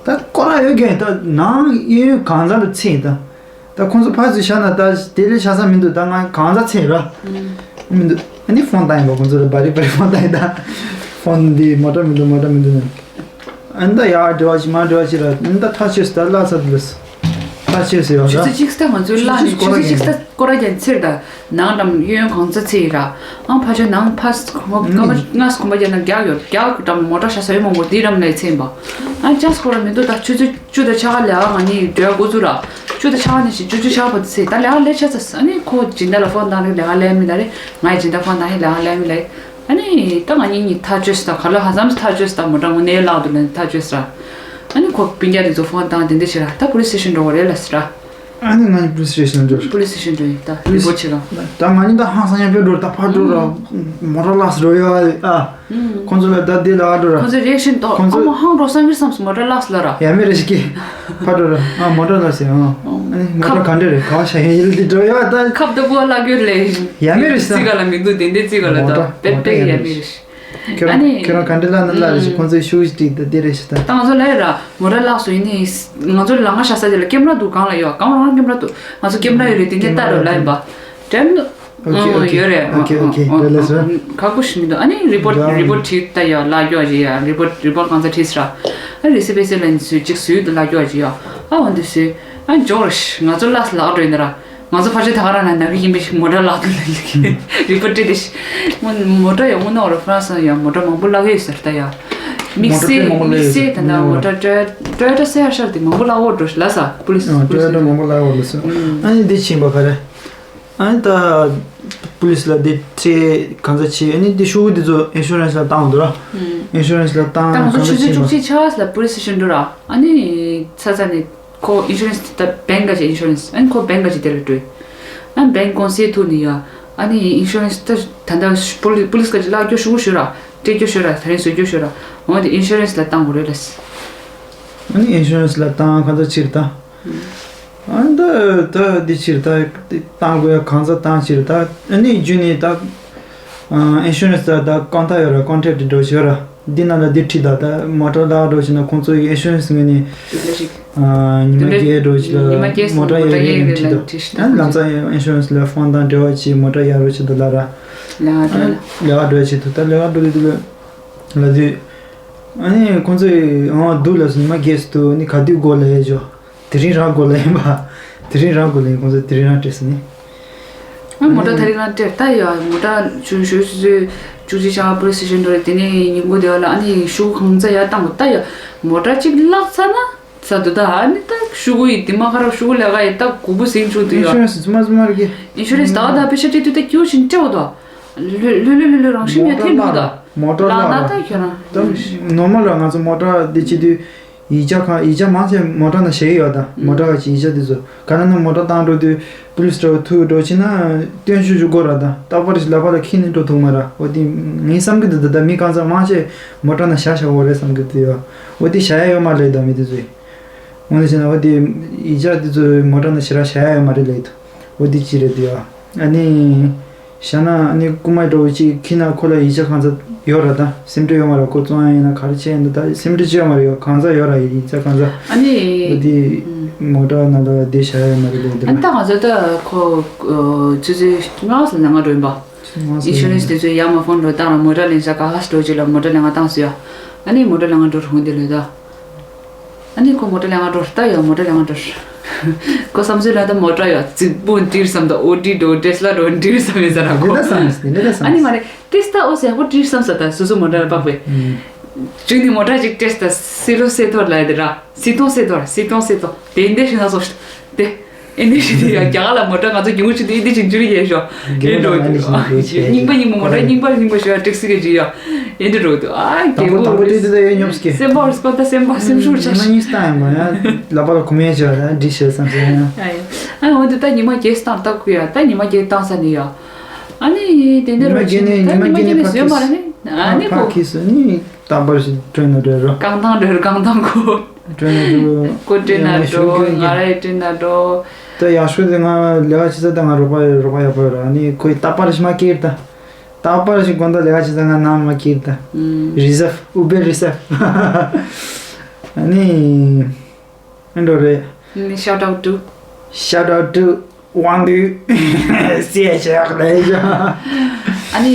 ད་ཀོ་ར་ཡོད་གན་ད་ནང་གཡས་གཡོན་གང་ཚ་ལ་ཚིག་ད། ད་ཁོང་ཚོ་ཕ་ཚུད་ཤག་ན་ད་དེ་ལས་ཤ་ས་མི་འདུག་ད་ང་གང་ཚ་ཚིག་ར། མི་འདུག་ཨ་ནི་ཕོན་བཏང་ཡིན་པ་ཁོང་ཚོ་ལ་བ་རི་བ་རི་ཕོན་བཏང་ཡིན་ད། ཕོན་འདི་མོ་ཊ་མི་འདུག་མོ་ཊ་མི་འདུག་ན། ཨ་ནི་ད་ཡར་འགྲོ་བ་ཞིག་མར་འགྲོ་བ་ཞིག་ར་ཨ་ནི་ད་ཐག་ཆོད་སི་ད་ལ་ས་འདི་ལ་སི། ཐག་ཆོད་སི་ཡོད་ར། ཆུ་ཚོད་གཅིག་ད་ང་ཚོའི་ལ་ནས་ཆུ་ཚོད་གཅིག་ད་སྐོར་ར་རྒྱ་ཚེར་ད་ནང་འགྲམ་གཡོན་གང་ཚ་ཚེ་ཡི་ར། ཨང་ཕ་ཆོས་ནང་ཕ་སི་ཁོ་མོ་སྐར་མ་ལྔ་སི་གོམ་པ་རྒྱ་ན་རྒྱག་ཡོད་རྒྱག་གི་འགྲམ་མོ་ཊ་ཤ་ས་ཡོད་མང་པོ་འདི་འགྲམ་ལ་ཚེ་ཡིན་པ། ཨ་ཅག་སི་ཁོ་ར་མི་འདུག་ད་ཆུ་ཚོད་བཅུ་དང་ཕྱེད་ཀ་ལས་ཨ་ང་གཉིས་འགྲོ་ཡ་འགོ་ཚུགས་ར། བཅུ་དང་ཕྱེད་ཀ་ནས་བཞིན་བཅུ་བཅུ་ཕྱེད་ཀ་བར་དུ་ཚེ་ད་ལས་ཨ་ལས་ཆ་ཚ་ཨ་ནི་ཁོ་སྦྱིན་བདག་ལ་ཕོན་བཏང་རེད་ལས་ཨ་ལས་མི་ལ་རེད་ང་ཡི་སྦྱིན་བདག་ཕོན་བཏང་རེད་ལས་ཨ་ལས་མི་ལ་རེད། ཨ་ནི་ད་ང་གཉིས་གཉིས་ཐག་ཆོད་སི་ད་ག་ལ་ཧ་ཙམ་ཐག་ཆོད་སི་ད་མོ་ཊ་དངོས་གནས་བརླག་འདུག་ལ་ཐག་ཆོད་སི་ར། ཨ་ནི་ཁོ་སྤུན་ཀྱག་དེ་ཚོ་ཕོན་བཏང་དེ་འདྲ་བྱེད་ར་ད་པོ་ལིས་སི་ཊེ་ཤན་འགྲོ་བ་རེད་ལ་སི་ར། ཨ་ནི་ང་གཉིས་པོ་ལིས་སི་ཊེ་ཤན་འགྲོ། པོ་ལིས་སི་ཊེ་ཤན་འགྲོ་ཡིན་ད་རི་པོ་ཊི་བྱེད་ར། ད་ང་གཉིས་ད་ཧང་སང་ཡང་དཔེ་འགྲོ་ད་ཕར་འགྲོ་ར། མོ་ཊ་བརླགས་སི་འགྲོ་ཡོད་ཨ། ཁོང་ཚོ་ལ་ད་དེ་ལ་འགྲོ་ར། ཁོང་ཚོ་རི་ཨེག་ཤན་ཏོག་ཁོང་ཚོ་ཨ་མ་ཧང་འགྲོ་སང་གིར་བསམ་སི་མོ་ཊ་བརླགས་སི་ལ་ར། ཡ་མེ་རེ་ཞིག་གི་ཕར་འགྲོ་ར། ཨ་མོ་ཊ་བརླགས་སི་ཨ། ཨ་ནི་མོ་ཊ་ག་འདྲ་རེད་ག་བ་ཤ་ཡིན་ཡིན་ལ་དེ་འགྲོ་ཡོད་ད། ཁབ་ཏོ་པོ་བརླག་ཡོད་ལེ། ཡ་མེ་རེ་ཞིག་ད། རྩི་ག་ལ་མི་འདུག་དེ་འདྲ་རྩི་ག་ལ་ད་པེ་པེ་ཡ་མེ་རེ་ཞིག་ཁྱོད་ཨ་རང་ནི། ཁྱོད་རང་ག་འདྲ་ལ་ན་ལ་རེ་ཞིག་ཁོང་ཚོའི་ཤུགས་ཤིག་ཏིག་ད་དེ་རེ་ཞིག་ད། ད་ང་ཚོ་ལ་ཡོད་ར་མོ་ཊ་བརླགས་སོ་ཡིན་ནི། ང་ཚོ་ལ་ང་ཤ་ས་དེ་ལ་ཀེམ་ར་འདུག་གང་ལ་ཡོད་གང་རང་ཀེམ་ར་འདུག་ང་ཚོ་ཀེམ་ར་ཡོད་རེད་དེ་ནས་ལྟ་རོགས་ལ་ཡིན་པ། དྲན་འདུག་ཨོ་ཁེ་ཨོ་ཁེ་ཡོད་རེད། ཨོ་ཁེ་ཨོ་ཁེ་ཨོ་ཡོད་ལ་སོ། ཁ་ཁུ་ཞིག་མི་འདུག་ཨ་ནི་རི་པོ་ཊི་རི་པོ་ཊི་བྲིས་ད་ཡ་ལ་ཡོད་ཡ་རི་པོ་ཊི་རི་པོ་ཊི་གང་ཚ་བྲིས་ར། ཨ་རི་སི་པེ་སི་ལན་སུས་གཅིག་སུས་དུ་ལ་ཡོད་ཡ། ཨ་འོན་ཏེ་སུས་ཨ་འཇོག་ར་ཤི་ང་ཚོ་ལ་སི་ལག་འགྲོ་ཡིན་ར། ང་ཚོ་ཕལ་ཆེར་ད་ག་རང་ན་ནམ་རྒྱུན་ཡིན་པའི་ཞིག་མོ་ཊ་ལག་ཏུ་ལེན་གི་རི་པོ་ཊི་བྲིས་ཏེ་ཤི། མོ་ཊ་ཡང་དངོས་གནས་འོ་ར་ཧྥ་རན་སི་ཡང་མོ་ཊ་མང་པོ་ལག་ཡོད་ཟེར་ད་ཡ། དམིགས་བསལ་དམིགས་བསལ་ད་ན་མོ་ཊ་ཊོ་ཡོ་ཊ་སེ་ཧར་ཤར་དེ་མང་པོ་ལག་འོ་འགྲོ་ལ་ས་པོ་ལི་སི་ཊོ་ཡོ་ཊ་མང་པོ་ལག་འོ་ལ་སོ། ཨ་ནི་འདི་ཕྱིན་པ་ག་རེ། ཨ་ནི་ད་པོ་ལི་སི་ལ་འདི་ཁྲལ་གང་ཚ་ཆེ་ཨ་ནི་འདི་ཤོག་བུ་འདི་ཚོ་ཨིན་ཤུ་རན་སི་ལ་བཏང་འདུག་ར། ཨིན་ཤུ་རན་སི་ལ་བཏང་ད་ང་ཚོ་གང་ཚ་ཆུ་ཚོད་ཆེ་བ། བཅུ་གཅིག་ཆ་ལ་པོ་ལི་སི་ཊེ་ཤན་འགྲོ་ར། ཨ་ནི་ཚ་ཚ་ནི་ཁོ་ཨིན་ཤུ་རན་སི་ད་བེང་ག་ཅི་ཨིན་ཤུ་རན་སི་ཨ་ནི་ཁོ་བེང་ག་ཅི་དེ་ལ་འགྲོ། ཨ་ནི་བེང་ཀོང་སེ་ཐུག་ནི་ཡ། ཨ་ནི་ཨིན་ཤུ་རན་སི་ད་ད་ད་པོ་ལི་པོ་ལི་སི་ག་ཅི་ལག་སྐྱོ་ཤུ་གུ་ཤུ་ར། སྤྲད་རྒྱུ་ཤོད་ར་ད་རིང་བཟོ་རྒྱུ་ཤོད་ར། འོན་ཏེ་ཨིན་ཤུ་རན་སི་ལ་བཏང་དགོས་རེད་ལ། ཨ་ནི་ཨིན་ཤུ་རན་སི་ལ་བཏང་ག་ཚོད་ཕྱིར་ད། ཨ་ནི་ད་ད་འདི་ཕྱིར་ད་བཏང་དགོས་ཡ་གང་ཚོད་བཏང་ཕྱིར་ད་ཨ་ནི་རྒྱུ་ནི་ད། ཨིན་ཤུ་རན་སི་ད་ད་ཀོན་ཊེག་ཡོད་ར་ཀོན་ཊེག་འགྲོ་ཤོད་ར། འདི་ནང་ལ་འདི་ཁྲིད་ད་ད་མོ་ཊ་ལག་འགྲོ་ཕྱིན་ན་ཁོང་ཚོ་ཨིན་ཤུ་རན་སི་ངོས་ནས། དེ་འདྲ་ཞིག་ཉི་མ་བརྒྱད་འགྲོ་ཅིག་ལ་ཉི་མ་བརྒྱད་མོ་ཊ་ཡར་ཡོད་ནས་ཁྲིད་ད། ལམ་སང་ཨིན་ཤུ་རན་སི་ལ་ཕོན་དང་འབྲེལ་བ་བྱེད་མོ་ཊ་ཡར་རོ་ཆེད་དུ་ལ་ར། ལས་ཀ་འགྲོ་ཆེད་དུ་ད་ལས་ཀ་འགྲོ་དུས་དུས་ལ་དུས། ཨ་ནི་ཁོང་ཚོས་ཨང་སྡུག་ལ་སོ་ཉི་མ་བརྒྱད་སུ་དུ་ནི་ག་དུས་དགོས་ལ་ཡ་ཇོ། དེ་རིང་རང་དགོས་ལ་ཡིན་པ། དེ་རིང་རང་དགོས་ལ་ཡིན་ཁོང་ཚོས་དེ་རིང་རང་སྤྲད་སོ་ནི། ཨ་མོ་ཊ་ད་རིང་རང་སྤྲད་ད་ཡ་མོ་ཊ་ཆུ་ཞོ་ཆུ་ཚོད་བཅུ་གཅིག་ཆ་པོ་ལི་སི་ཊེ་ཤན་འགྲོ་རེད་དེ་ནས་ཉིན་གུང་དེ་བ་ལ་ཨ་ནི་ཤུ་གུ་གང་ཚ་ཡར་བཏང་དགོས་ད་ཡ། མོ་ཊ་གཅིག་བརླག་ཚར་ན། ས་དུ་ད་ཨ་ནི་ད་ཤུ་གུ་ཡི་དེ་མ་ཁ་ར་ཤུ་གུ་ལས་ཀ་ཡི་ད་གུ་བུ་ཟིང་བཅུག་དུ་ཡ། ཨིན་ཤུ་རན་སི་ཙུ་མ་ཙུ་མ་ར་གི། ཨིན་ཤུ་རན་སི་ད་ད་པེ་ཤ་ཏི་ཏུ་ད་ཀྱུ་ཤིན་ཏེ་འོ་ད། ལྷོད་ལྷོད་ལྷོད་ལྷོད་རང་བཞིན་མོ་ཊ་ཡོད་ཐེབས་འདུག་ད། མོ་ཊ་ལག་ལག་ན་ད་ཁྱོད་རང་། ད་ནོར་མལ་ལ་ང་ཚོ་མོ་ཊ་འདི་བྱེད་དུས་ཡིག་ཆ་གང་ཡིག་ཆ་མང་ཆེ་མོ་ཊ་ནང་བཞག་གི་ཡོད། ད་མོ་ཊ་ག་ཅིག་ཡིག་ཆ་འདི་ཚོ་ག་ན་ན་མོ་ཊ་བཏང་འགྲོ་དུས་པུ་ལིས་འདྲ་བོ་ཐུག་འགྲོ་ཕྱིན་ན་སྟོན་ཤུགས་ཤུགས་དགོས་ར། ད་རྟག་པར་ཞིག་ལག་པ་ལ་འཁྱེར་ནས་འགྲོ་ཐུབ་མ་ར། འོ་དེ་ངས་བསམ་གི་འདུག་ད་ད་མི་གང་ཚ་མང་ཆེ་མོ་ཊ་ནང་བཞག་བཞག་འོ་རེད་བསམ་གི་འདུག་ཡ། འོ་དེ་བཞག་ཡ་ཡོད་མ་རེད། ད་མི་དེ་ཚོས་འོ་དེ་བྱས་ན་འོ་དེ་ཡིག་ཆ་དེ་ཚོ་མོ་ཊ་ནང་ཞེ་དྲག་བཞག་ཡ་ཡོད་མ་རེད་ལབ་འདུག་འོ་དེ་ཅི་རེད་འདུག་ཡ། ཨ་ནི། བཞག་ན་ཨ་ནི་རྐུན་མ་འདྲ་བོ་ཅིག་འཁྱེར་ན་ཁོ་ལ་ཡིག་ཆ་གང་ཚ་ཡོད་ར། ད་སིམ་འདྲ་ཡོད་མ་རེད། ཁོ་བཙོང་ཡ་ཡིན་ན་ག་རེ་བྱས་ཡིན་ན་ད་སིམ་འདྲ་ཅི་ཡོད་མ་རེད། ཡོད་གང་ཚ་ཡོད་ར། ཡིག་ཆ་གང་ཚ། ཨ་ནི། འོ་དེ་ཨུམ། མོ་ཊ་ནང་ལ་དེ་བཞག་ཡ་མ་རེད་ལབ་འདུག་ཨ་ནི་ད་གང་ཚ་ད་ཁོ་ཨ་ཆུ་ཚོད་ལྔ་ཙམ་ནང་ང་འགྲོ་ཡིན་པ། ལྔ་ཙམ་ཨིན་ཤུ་རན་སི་དེ་ཚོས་ཡར་མར་ཕོན་འགྲོ་བཏང་ར་མོ་ཊ་ལེན་ས་ག་ཧ་སི་འགྲོ་ཅིག་ལ་མོ་ཊ་ལེན་ག་བཏང་སོང་ཡ། ཨ་ནི་མོ་ཊ་ལེན་ག་འགྲོ་རུང་དེ་ལོས་ད། ཨ་ནི་ཁོ་མོ་ཊ་ལེན་ག་འགྲོ་ད་ཡ། མོ་ཊ་ལེན་ག་འགྲོ། ཁོ་བསམ་ཚུལ་ལ་ད་མོ་ཊ་ཡ་རྫིག་པོ་འདྲིར་བསམ་ད། ཨོ་ཌི་འགྲོ་ཊེ་སི་ལ་འགྲོ་འདྲིར་བསམ་ཡིན་ས་ར་ཁོ། འདི་ལྟ་བསམ་འདི་ལྟ་བསམ། ཨ་ནི་མ་རེད། ཊེ་སི་ད་ཨོ་སེ་ཧོ་འདྲིར་བསམ་ས་ད་སོ་སོ་མོ་ཊ་ལ་དཔག་པས། ཅུང་ནི་མོ་ཊ་ཅིག་ཊེ་སི་ད་སི་ལོ་སེ་ཐོར་ལ་ཡ་དེ་ར་སི་ཏོང་སེ་ཐོར་སི་ཏོང་སེ་ཐོར་དེ་འདྲ་ཞིག་ན་སོ་དེ། ཨེ་འདི་ཞིག་དེ་ཡ་རྒྱ་གར་ལ་མོ་ཊ་ང་ཚོ་རྒྱུན་ཆུ་དེ་ཨེ་འདི་ཞིག་འཇུ་རི་ཡས་ཤོག་ཨེ་འགྲོ་འདུག་རྙིང་པ་རྙིང་པ་མོ་ཊ་རྙིང་པ་རྙིང་པ་ཞོ་ཡ་ཏེག་སི་གི་འཇུ་ཡ་ཨེ་འདི་འགྲོ་འདུག་ཨ་དང་པོ་དང་པོ་དེ་དེ་ད་ཡོད་སྙོབ་སྐྱེ། སེམས་པ་རིས་པ་ད་སེམས་པ་སེམས་ཤུགས་ཆགས་ཉི་མ་གཉིས་བཏང་ཡང་མ་ཡ་ལབ་པ་ལ་གོ་མེད་ཆེ་བ་ད་འདི་བྱས་བསམ་སེམས་ཡ། ཨ་འོ་འདི་ད་ཉི་མ་བརྒྱད་བཏང་ལྟ་ཁུ་ཡ་ད་ཉི་མ་བརྒྱད་བཏང་ས་ནི་ཡ། ཨ་ནི་དེ་འདྲ་རོ་ཉི་མ་བརྒྱད་ནས་ཉི་མ་བརྒྱད་ནས་ཉི་མ་བརྒྱད་ནས་ཕར་ཟོས་མ་རེད་ནི། ཨ་ནི་ཕར་ཁོ་ཁྱི་སོ་ནི་རྟག་པར་ཞིག་བསྐྲུན་ན་འདྲ་རོ། རྐང་ཐང་འདྲ་རྐང་ཐང་ཁོ། སྤྲོད་ན་འགྲོ། ཁོ་སྤྲད་ན་ཡང་ཞུ་འགྲོ། གི་ང་རང་ཡང་སྤྲད་ན་འགྲོ། ད་ཡག་ཤོས་དེ་ང་ལས་ཀ་བྱེད་ས་ད་ང་རོགས་པ་རོགས་པ་ཡག་པོ་ཡོད་ར། ཨ་ནི་ཁོས་རྟག་པར་ཞིག་མ་ཁྱེར་ད། རྟག་པར་ཞིག་དགོང་དག་ལས་ཀ་བྱེད་ས་ང་ནང་མ་ཁྱེར་ད། ཨུམ། རི་སེབ་ཨུ་བེ་རི་སེབ། ཨ་ནི། ཨེ་འགྲོ་རེད། ཨ་ནི་shout out to། Shout out to དབང་འདུས་སེ་ཤག་ལས་ཡ། ཨ་ནི་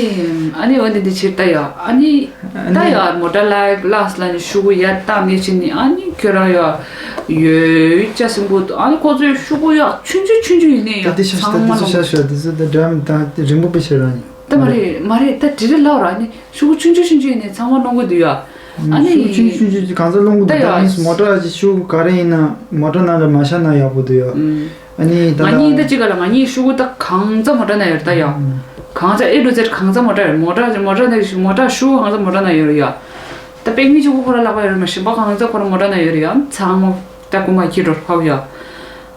ཨ་ནི་འོན་ཏེ་འདི་ཕྱིར་ལྟ་ཡ་ཨ་ནི་ལྟ་ཡ་མོ་ཊ་ལ་ལགས་ལ་ནི་ཤུ་གུ་ཡར་བཏང་ནས་ཕྱིན་ནི་ཨ་ནི་ཁྱོད་རང་ཡ་ཡོད་ཅ་སིམ་པོ་ཨ་ནི་ཁོ་ཚོའི་ཤུ་གུ་ཡ་ཆུང་ཆུང་ཆུང་ཆུང་ཡིན་ནི་ཡ་ད་དེ་ཤ་ཤ་ཚང་མ་དེ་ཚོ་ལོངས་ཤ་ཤ་དེ་ཚོ་ད་འདྲ་མི་ད་རིང་པོ་པེ་ཤ་ར་ནི། ད་མ་རེད་མ་རེད་ད་དྲི་རེ་ལབ་ར་ནི་ཤུ་གུ་ཆུང་ཆུང་ཆུང་ཆུང་ཡིན་ནི་ཚང་མ་ལོངས་གི་འདུག་ཡ། ཨ་ནི་ཤུ་གུ་ཆུང་ཆུང་ཆུང་ཆུང་གང་ཚ་ལོངས་གི་འདུག་ད་ཡ་ད་ནི་མོ་ཊ་ཅི་ཤུ་གུ་ག་རེ་ཡིན་ན་མོ་ཊ་ནང་ལ་མ་ཤ་ན་ཡག་པོ་འདུག་ཡ། ཨ་ནི་ད་ང་གཉིས་ད་ད་ཅི་ག་ལ་ང་གཉིས་ཤུ་གུ་ད་གང་ཚ་མོ་ཊ་ན་ཡོད་ད་ཡ། གང་ཚ་ཨེ་ཊུ་ཛེཌ་གང་ཚ་མོ་ཊ་ཡོད། མོ་ཊ་མོ་ཊ་ན་མོ་ཊ་ཤུ་གུ་གང་ཚ་མོ་ཊ་ན་ཡོད་ཡ། ད་པེག་མི་ཆུ་གུ་ཁོ་ར་ལག་པ་ཡོད་རེད་མ་ཞིམ་པ་གང་ཚ་ཁོ་ར་མོ་ཊ་ན་ཡོད་ཡ། ཚང་མ་ད་ཀུ་མ་ཁྱི་འགྲོ་ཧབ་ཡ།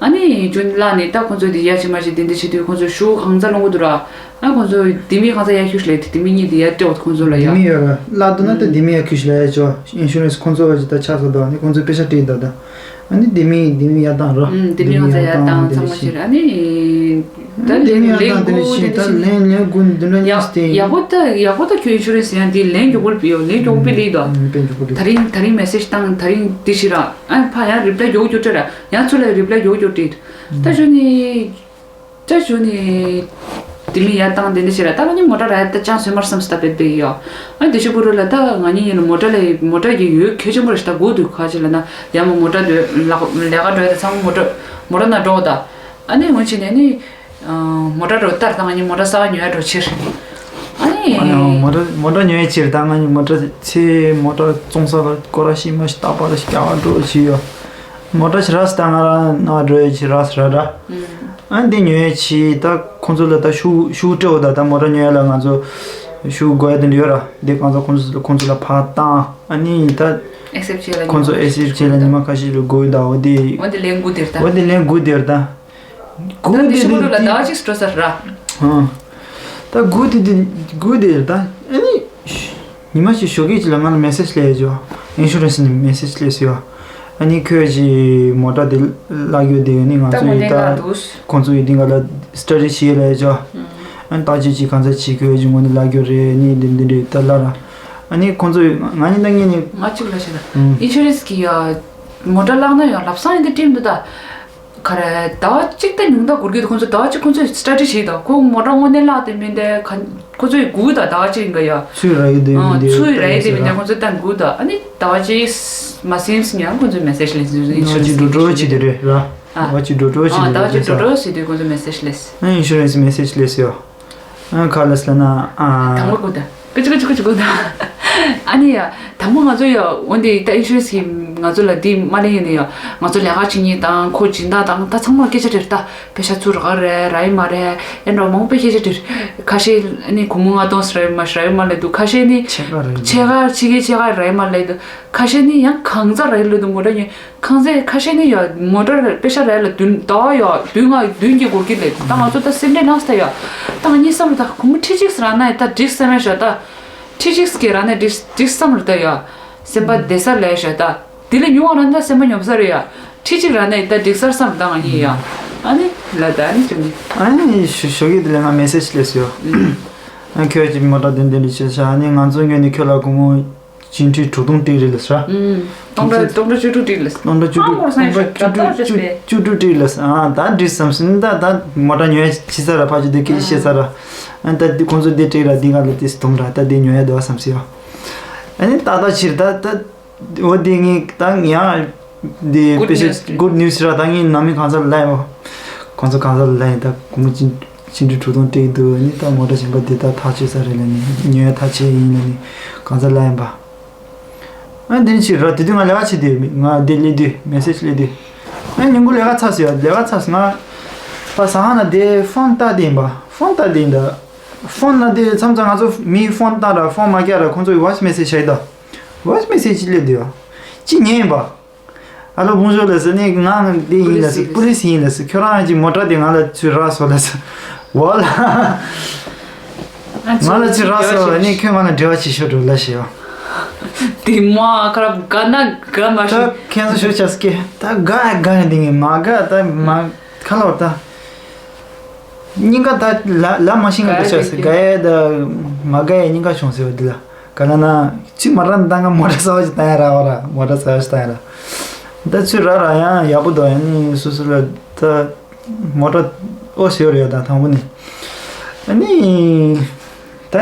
ཨ་ནི་ཇུན་ལ་ནི་ད་ཁོ་ཚོ་དེ་ཡ་ཆི་མ་ཆི་དེ་འདི་ཆི་དུས་ཁོ་ཚོ་ཤུ་གུ་གང་ཚ་ལོངས་གི་འདུག་ར། ཨ་ཁོ་ཚོ་དེ་མི་གང་ཚ་ཡ་ཁྱུ་ཤི་ལེ་དེ་མི་གཉིས་དེ་ཡ་སྤྲད་འོ་ཁོ་ཚོ་ལ་ཡ། དེ་མི་ཡོད་ར་ལ་དུ་ན་ད་དེ་མི་ཡ་ཁྱུ་ཤི་ལ་ཡ་ཅོ་ཨིན་ཤུ་རན་སི་ཁོ་ཚོ་བ་ཅི་ད་ཆགས་ས་དོ་ཨ་ནི་ཁོ་ཚོ་པེ་ཤ་སྤྲད་ད་ད། ཨ་ནི་དེ་མི་དེ་མི་ཡ་བཏང་རོ། ཨུམ་དེ་མི་ཡང་ཚ་ཡ་བཏང་ཚང་མ་ཤི་ར་ཨ་ནི། ད་ལན་ལན་དགུ་དེ་ད་ལན་ལན་དགུ་འདི་འདྲ་ཡིན་སྟེ། ཡག་པོ་ད་ཡག་པོ་ད་ཁྱོད་ཨིན་ཤུ་རན་སི་ཡང་དེ་ལན་མགྱོགས་པོ་ལ་ཕུལ་ཡོད་ལན་མགྱོགས་པོ་ལ་ཡིན་དོ། ཨུམ་དཔེ་མགྱོགས་པོ་ད་རིང་ད་རིང་མེ་སེ་ཇི་བཏང་ད་རིང་འདི་ཤི་ར་ཨ་ཕ་ཡང་རི་པ་ལའི་མགྱོགས་མགྱོགས་སྤྲད་ར་ཡང་ཚུར་ལ་རི་པ་ལའི་མགྱོགས་མགྱོགས་སྤྲད། ད་ཞུ་ནི། ཅ་ཞུ་ནི། དེ་མི་ཡར་བཏང་དེ་འདྲ་བྱེད་ར་ད་ང་གཉིས་མོ་ཊ་ར་ཡ་ད་ཅང་སོན་མར་བསམ་སྟབས་པའི་པའི་ཡོ། ཨ་དེ་ཤུ་པུ་རུ་ལ་ད་ང་གཉིས་ཡིན་ན་མོ་ཊ་ལ་མོ་ཊ་གི་ཡོད་གལ་ཆེན་པོ་རེད་ད་དགོས་འདུག་ག་ཅི་ལ་ན་ཡ་མོ་མོ་ཊ་དུ་ལག་ལས་ཀ་འགྲོ་ཡ་ད་ཚང་མ་མོ་ཊ་མོ་ཊ་ན་འགྲོ་ད། ཨ་ནི་འོན་ཆེ་ནས་ནི། མོ་ཊ་འགྲོ་ལྟར་ད་ང་གཉིས་མོ་ཊ་ས་ཉོ་ཡ་འགྲོ་ཕྱིར། ཨ་ནི། ཨ་ནི་མོ་ཊ་མོ་ཊ་ཉོ་ཡ་ཕྱིར་ད་ང་གཉིས་མོ་ཊ་ཚེ་མོ་ཊ་བཙོང་ས་ལ་སྐོར་ར་ཤི་མ་ཤི་རྟག་པར་ཤི་རྒྱ་གར་འགྲོ་ཕྱི་ཡོ། མོ་ཊ་ཞི་ར་སི་ད་ང་ར་ན་འགྲོ་ཡ་ཞི་ར་སི་ར་ར། ཨ་འདི་ཉོ་ཡ་ཆི་ད་ཁོང་ཚོ་ལ་ད་ཤུ་ཤུ་སྤྲད་འོ་ད་ད་མོ་ཊ་ཉོ་ཡ་ལ་ང་ཚོ་ཤུ་དགོས་ཡ་དེ་འདྲ་ཡོད་ར་འདི་གང་ཚོ་ཁོང་ཚོ་ཁོང་ཚོ་ལ་ཕར་བཏང་ཨ་ནི་ད་ཨེག་སེབ་བྱས་ལ་ཁོང་ཚོ་ཨེག་སེབ་བྱས་ལ་ཉི་མ་ཁ་ཤས་ལ་དགོས་ཡོད་ད་འོ་དེ་འོ་དེ་ལན་དགུ་དེར་ད་འོ་དེ་ལན་དགུ་དེར་ད་དགུ་ད་དེ་དེ་ཤུ་དེ་རུ་ལ་ད་ཅིག་སྤྲོ་ས་ར། ཨ་ད་དགུ་དེ་དེ་དགུ་དེར་ད་ཨ་ནི། ཉི་མ་ཞིག་ཞོགས་ཀས་ཅིག་ལ་ང་ལ་མེ་སེ་ཇི་སླེབས་ཡོད། ཨིན་ཤུ་རན་སི་ནས་མེ་སེ་ཇི་སླེབས་ཡོད། ཨ་ནི་ཁྱོད་ཀྱིས་མོ་ཊ་དེ་བརླག་ཡོད་དེ་ཨ་ནི་ང་ད་ཚོ་ཡི་ད་ངོས་ནས་ལ་འདུག་ཁོང་ཚོ་ཡི་དེ་ང་ལ་སི་ཊ་ཌི་བྱེད་ལ་ཡོད་ཅོ། ཨ་ནི་བརྟག་དཔྱད་ཅིག་གང་ཚ་བྱེད་ཁྱོད་ཀྱིས་ངོས་ནས་བརླག་ཡོད་རེད་ཨ་ནི་འདི་འདི་འདྲས་ད་བརླག་ར། ཨ་ནི་ཁོང་ཚོ་ང་ནི་ད་ངས་ནི་ང་གཅིག་ལ་བཤད་ན་ཨིན་ཤུ་རན་སི་གི་ཡ་མོ་ཊ་བརླག་ན་ཡང་ལབ་སང་ཡིན་དེ་ཁྲིམས་འདུག་ད། ག་རེ་ཟླ་བ་གཅིག་ད་ཉུང་མཐའ་འགོར་གྱི་འདུག་ཁོང་ཚོ་ཟླ་བ་གཅིག་ཁོང་ཚོས་སི་ཊ་ཌི་བྱས་འདུག་ཁོ་མོ་ཊ་དངོས་གནས་བརླག་དེ་མིན་ཏེ་ག་ཁོ་ཚོས་སྒུག་ད་ཟླ་བ་གཅིག་ཡིན་ག་ཡ། ཚུར་ར་ཡོད་དེ་ཨ་མིན་ཏེ་ཚུར་ར་ཡོད་དེ་མིན་ཏེ་ཁོང་ཚོས་ད་སྒུག་ད་ཨ་ནི་ཟླ་བ་གཅིག་མ་ཟིན་ཙམ་ཡང་ཁོང་ཚོས་མེ་སེ་ཇི་ལེན་ཟིན་ཟིན་ཟླ་བ་གཅིག་འགྲོ་གྲོན་བྱེད་དེ་རེད་ར། ཨ་ཟླ་བ་གཅིག་འགྲོ་གྲོན་བྱེད་ཨ་དེ་ཟླ་བ་གཅིག་འགྲོ་གྲོན་བྱེད་དུས་ཁོང་ཚོས་མེ་སེ་ཇི་ལེན། ཨ་ཨིན་ཤུ་རན་སི་མེ་སེ་ཇི་ལེན་ཡོད། ཨ་ཁ་ལ་སི་ལ་ན་ཨ། དང་པོ་སྒུག་ད། ཀུ་ཅི་ཀུ་ཅི་ཀུ་ཅི་སྒུག་ད། ཨ་ནི་ཡ། དང་པོ་ང་ཚོ་ཡ་འོན་ཏེ་ད་ཨིན་ཤུ་རན་སི་གིས་ང་ཚོ་ལ་འདི་མ་ལེན་ཡིན་ན་ཡ། ང་ཚོ་ལས་ཀ་བྱེད་མཁན་དང་ཁོ་སྦྱིན་བདག་དང་ད་ཚང་མར་སྐད་ཆ་དྲིས་ད། པེ་ཤ་ཚུར་རག་རེད་རག་ཡིན་མ་རེད། ཨེ་འདྲ་མང་པོས་སྐད་ཆ་དྲིས། ཁ་ཤས་ནི་སྒོར་མོ་ལྔ་སྟོང་ཟེར་རག་ཡིན་མ་རག་ཡིན་མ་ལབ་འདུག་ཁ་ཤས་ནི་ཕྱེད་ཀ་རག་ཡིན། ཕྱེད་ཀ་ཕྱེད་ཀའི་ཕྱེད་ཀ་རག་ཡིན་མ་ལབ་འདུག་ཁ་ཤས་ནི་ཡང་གང་ཚ་རག་ཡིན་ལབ་འདུག་མོ་ཊ་ཉོས། གང་ཚ་ཁ་ཤས་ནི་ཡ་མོ་ཊ་པེ་ཤ་རག་ལ་བདུན་ཟླ་བ་ཡ་བདུན་ལྔ་བདུན་གྱི་འགོར་གྱི་ལབ་འདུག་ད་ང་ཚོ་ད་སེམས་ཁྲལ་ལངས་ས་ཡ། ད་ང་གཉིས་བསམ་བློ་ད་སྒོར་མོ་ཁྲི་གཅིག་ཟེར་རག་ན་ཡ་ད་འགྲིག་བསམ་ཡ་ཤོག་ད། ཁྲི་གཅིག་གི་ར་ནས་འགྲིག་འགྲིག་བསམ་རེད་ད་ཡ། སེམས་པ་བདེ་ས་ལས་ཤ་ད། དེ་ལས་ཉུང་བ་ར་ད་སེམས་པ་ཉོབ་ས་རེད་ཡ། ཁྲི་གཅིག་ར་ནས་ད་འགྲིག་སར་བསམ་ད་ང་གཉིས་ཡ། ཨ་ནི་ལ་ད་ཨ་ནི་ཅུང་ནི། ཨ་ནི་ཞུ་ཞུ་གི་དེ་ལས་ང་མེ་སེ་ཇི་སླེབས་སོང་ཡ། ཨ་ཁྱོད་ཀྱིས་མོ་ཊ་དེ་འདི་འདྲ་བྱས་ཤག་ཨ་ནི་ང་ཚོ་ངོས་ནས་ཁྱོད་ལ་སྒོར་མོ་བཅིངས་འགྲོལ་དྲུག་སྟོང་སྤྲད་རེད་ལབ་ཤག་སྟོང་ཕྲག་སྟོང་ཕྲག་བཅུ་དྲུག་སྤྲད་ལབ། སྟོང་ཕྲག་བཅུ་དྲུག་སྟོང་ཕྲག་བཅུ་དྲུག་བཅུ་དྲུག་སྤྲད་ལབ། ཨ་ད་འགྲིག་བསམ་སོང་ད་ད་མོ་ཊ་ཉོ་ཡ་ཕྱིན་ཚར་ར་ཕར་ཕྱོགས་དེ་སྐད་ཆ་བཤད་ཚར་ར། ཨ་ད་འདི་ཁོང་ཚོ་འདི་སྤྲད་ར་འདི་ག་ལ་དེ་སྟོང་ར་ད་འདི་ཉོ་ཡ་འདུག་བསམ་སོང་ཡ། ཨ་ནི་ཏག་ཏག་ཕྱིར་ད་ད། འོ་དེ་ངས་ད་ཡང་དེ་Good དཔེ་ཆ news རེད། Good news ར་ད་ངས་ནང་མི་གང་ཚ་ལ་ཡིན་བ། གང་ཚ་གང་ཚ་ལ་ཡིན་ད་སྒོར་མོ་བཅིངས་བཅིངས་འགྲོལ་དྲུག་སྟོང་སྤྲད་འདུག་ཨ་ནི་ད་མོ་ཊ་གཞན་པ་དེ་ད་ཐག་ཆོད་ས་རེད་ལབ་ནི་ཉོ་ཡ་ཐག་ཆོད་ཡིན་ལབ་ནི་གང་ཚ་ལ་ཡིན་པ། ཨ་དེ་ནི་ཕྱིར་ར་དེ་དུས་ང་ལས་ཀ་བྱེད་དུས་ང་དེ་སླེབས་དུས་message སླེབས་དུས། ཨ་ཉིན་གུང་ལས་ཀ་ཚར་སོང་ཡ། ལས་ཀ་ཚར་སོང་ང་ད་ཟ་ཁང་ན་དེ་ཕོན་བལྟས་དེ་ཡིན་པ། ཕོན་བལྟས་དེ་ཡིན་ད། ཕོན་ན་དེ་མཚམས་མཚམས་ང་ཚོ་མིའི་ཕོན་བཏང་ར་ཕོན་མ་རྒྱག་ར་ཁོང་ཚོ་voice message བྱས་ད། voice message ཅིག་སླེབས་དུས་ཡ། ཅིག་ཉན་ཡིན་པ། Hello bonjour ལགས་སོ། ནི་ང་འདི་ཡིན་ལགས་སོ། པུ་ལིས་ཡིན་ལགས་སོ། ཁྱོད་རང་གི་མོ་ཊ་དེ་ང་ལ་ཚུར་རག་སོང་ལགས་སོ། འོ་ལ། ང་ལ་ཚུར་རག་སོང་ལ་ནི་ཁྱོད་ང་ལ་འབྲེལ་བ་བྱེད་ཤོག་འགྲོ་ལ་ཞེས་པ། དེ་མ་ཁ་ར་དགའ་ན་དགའ་མ་ད་ཤེས། ཁྱེད་ཚོ་ཤོད་ཆགས་སྐད་ད་དགའ་དགའ་ནི་འདི་ངས་མ་དགའ་ད་མ་ཁ་ལོ་ད། སྙིང་ག་ད་ལ་ལ་མ་ཤེས་ང་འདི་ཆགས་སོ། དགའ་ཡ་ད་མ་དགའ་ཡ་སྙིང་ག་བྱུང་ཟེར་བ་འདི་ལ། ག་ལ་ན་ཅི་མ་ར་ད་ང་མོ་ཊ་གསར་བ་ཞིག་བཏང་ཡ་ར་བ་ར་མོ་ཊ་གསར་བ་ཞིག་བཏང་ཡ་ར། ད་ཚུར་ར་ར་ཡང་ཡག་པོ་འདུག་ཡ་ནི་སུ་སུ་ལ་ད་མོ་ཊ་ཨོ་ཟེར་ཡོད་རེད་ཡ། ད་དང་པོ་ནི་ཨ་ནི་ད་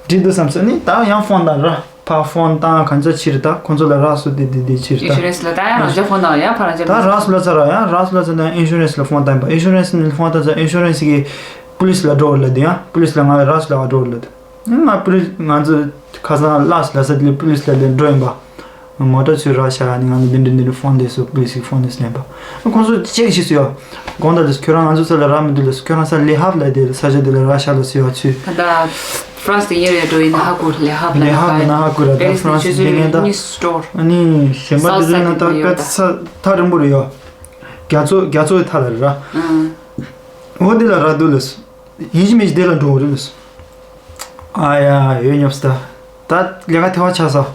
འགྲིག་འདུག་བསམ་སོང་། ནི་ད་ཡང་ཕོན་བཏང་ར་ཕ་ཕོན་བཏང་ག་ཚོད་ཕྱིར་ད་ཁོང་ཚོ་ལ་རག་སོང་དེ་དེ་དེ་ཕྱིར་ད། ཨིན་ཤུ་རན་སི་ལ་ད་ཡང་རང་ཅག་ཕོན་བཏང་ཡང་ཕ་རང་ཅག་ད་རག་སོང་ལ་ཚར་ར་ཡང་རག་སོང་ལ་ཚར་ད་ཨིན་ཤུ་རན་སི་ལ་ཕོན་བཏང་པ། ཨིན་ཤུ་རན་སི་ནི་ཕོན་བཏང་ཚར་ཨིན་ཤུ་རན་སི་གི་པུ་ལིས་ལ་འགྲོ་བ་ལ་དེ་ཡང་པུ་ལིས་ལ་ང་ལ་རག་སོང་ལ་ང་འགྲོ་བ་ལ་དེ། ང་པུ་ལིས་ང་ཚོ་ཁ་སང་ལགས་སོ་ལགས་སོ་དེ་ལས་པུ་ལིས་ལ་ལས་འགྲོ་ཡིན་པ། མོ་ཊ་ཚུར་རག་ཤག་ནི་ང་ལ་འདི་འདྲ་འདི་འདྲ་ཕོན་དེ་སོ་པུ་ལིས་ཀྱི་ཕོན་དེ་སོ་ལེན་པ། ཁོང་ཚོ་ཅེག་བྱས་སོ་ཡ། དགོངས་དག་ལགས་སོ་ཁྱོད་རང་ང་ཚོ་ཚོ་ལ་རག་མི་འདུག་ལགས་སོ། ཁྱོད་རང་ས་ལེ་ཧབ་ལ་དེ་ས་ཆ་དེ་ལ་རག་ཤག་ལགས་སོ་ཡ་ཚུ། ད་ཧྥ་རན་སི་དེ་ཡིན་རེད་འགྲོ་ཡིན་ཧ་གོ་ལེ་ཧབ་ལ་ལེ་ཧབ་ན་ཧ་གོ་ར་ད་ཧྥ་རན་སི་དེ་ངན་ད། ཨ་ནི་གཞན་པ་དེ་ཚོ་ན་ད་ཀ་ས་ཐག་རིང་པོ་རེད་ཡ། རྒྱ་མཚོ་རྒྱ་མཚོ་ཡི་ཐག་ལ་རེད་ར། འོ་དེ་ལ་རག་འདུག་ལགས་སོ། ཡིན་གཅིག་མིན་གཅིག་དེ་ལ་འགྲོ་རེད་ལགས་སོ། ཨ་ཡ་ཡོད་ཉོབ་སི་ད། ད་ལས་ཀ་ཐེ་བ་ཆགས་ས།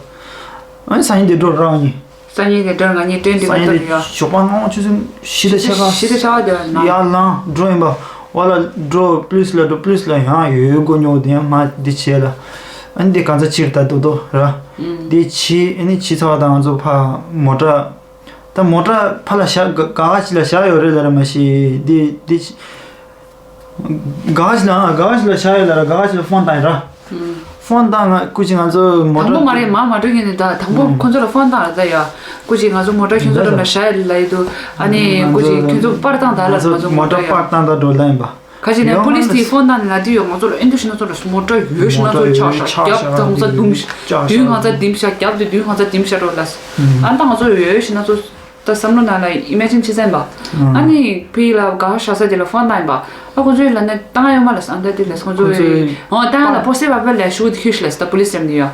ཨ་ནི་སང་ཉིན་དེ་འགྲོ་རང་ཡིན། སང་ཉིན་དེ་འགྲོ་ང་གཉིས་ཏྲེན་དེ་སང་ཉིན་དེ་ཡོད། ཞོགས་པ་སྔ་ཆུ་ཚོད་བཞི་དང་ཕྱེད་ཀ་ཞི་དེ་ཆགས་དེ་ན་ཡར་ལངས་འགྲོ་ཡིན་པ། འོ་ལ་འགྲོ་པུ་ལིས་ལ་འགྲོ་པུ་ལིས་ལ་ཡང་ཡོད་ཡོད་སྒོ་ཉོ་དེ་ཡང་མ་འདི་བྱས་ལ། ཨ་ནི་དེ་གང་ཚ་ཕྱིར་ད་རྡོག་རྡོག་ར། དེ་ཕྱི་ཨ་ནི་ཕྱི་ཚ་བ་དང་ང་ཚོ་ཕ་མོ་ཊ། ད་མོ་ཊ་ཕ་ལ་བཞག་ག་ག་ག་ཅི་ལ་བཞག་ཡོད་རེད་ལ་ར་མ་ཤེས་དེ་དེ། ག་ཞིག་ལ་ཨ་ག་ཞིག་ལ་བཞག་ཡོད་ལ་ར་ག་ཞིག་ལ་ཕོན་བཏང་ཡོད་ར། ཕོན་བཏང་ང་སྐུ་མཁྱེན་ང་ཚོ་མོ་དང་པོ་ཊ་མ་རེད་མ་མ་འགྲོ་མཁན་ནི་ད་དང་པོ་ཁོ་ཚོ་ལ་ཕོན་བཏང་ལ་ད་ཡ། སྐུ་མཁྱེན་ང་ཚོ་མོ་ཊ་ཁྱོད་ཚོ་འགྲམ་ལ་བཞག་ཡོད་ལ་ཡོད་དུ་ཨ་ནི་སྐུ་མཁྱེན་ཁྱོད་ཚོ་པར་བཏང་ད་ལ་ང་ཚོ་མོ་ཊ་པར་བཏང་ད་འགྲོ་ལ་ཡིན་པ། ག་ཞིག་ནས་པུ་ལིས་དེ་ཕོན་བཏང་ནས་ལ་དེ་ཡོད་ང་ཚོ་ལ་ཨེ་འདུ་ཞིག་ན་ཚོ་ལ་མོ་ཊ་ཡོད་ཞིག་ན་ཚོ་ཆག་ཤག་རྒྱབ་ད་ང་ཚོ་དུམ་ཞག་དུས་ང་ཚོ་དིམ་ཤག་རྒྱབ་དུ་དུས་ང་ཚོ་དིམ་ཤག་འགྲོ་ལ་ཨ་ད་ང་ཚོ་ཡོད་ཞིག་ན་ཚོ། ད་བསམ་བློ་ནང་ལ་ཨི་མེ་ཇིན་བྱེད་ས་ཡིན་པ། ཨ་ནི་ཕི་ལ་ག་ཤ་ས་དེ་ལ་ཕོན་བཏང་ཡིན་པ། ཨ་ཁོ་ཚོའི་ལ་ནས་བཏང་ཡོད་མ་ལ་ས་འདྲ་དེ་ལས་ཁོ་ཚོའི་ཨོ་བཏང་ཡ་ལ་པོ་སེ་བ་པེ་ལས་ཤུགས་དེ་ཁྱོད་ཤི་ལ་ས་ད་པུ་ལིས་ཡམ་ནི་ཡོད།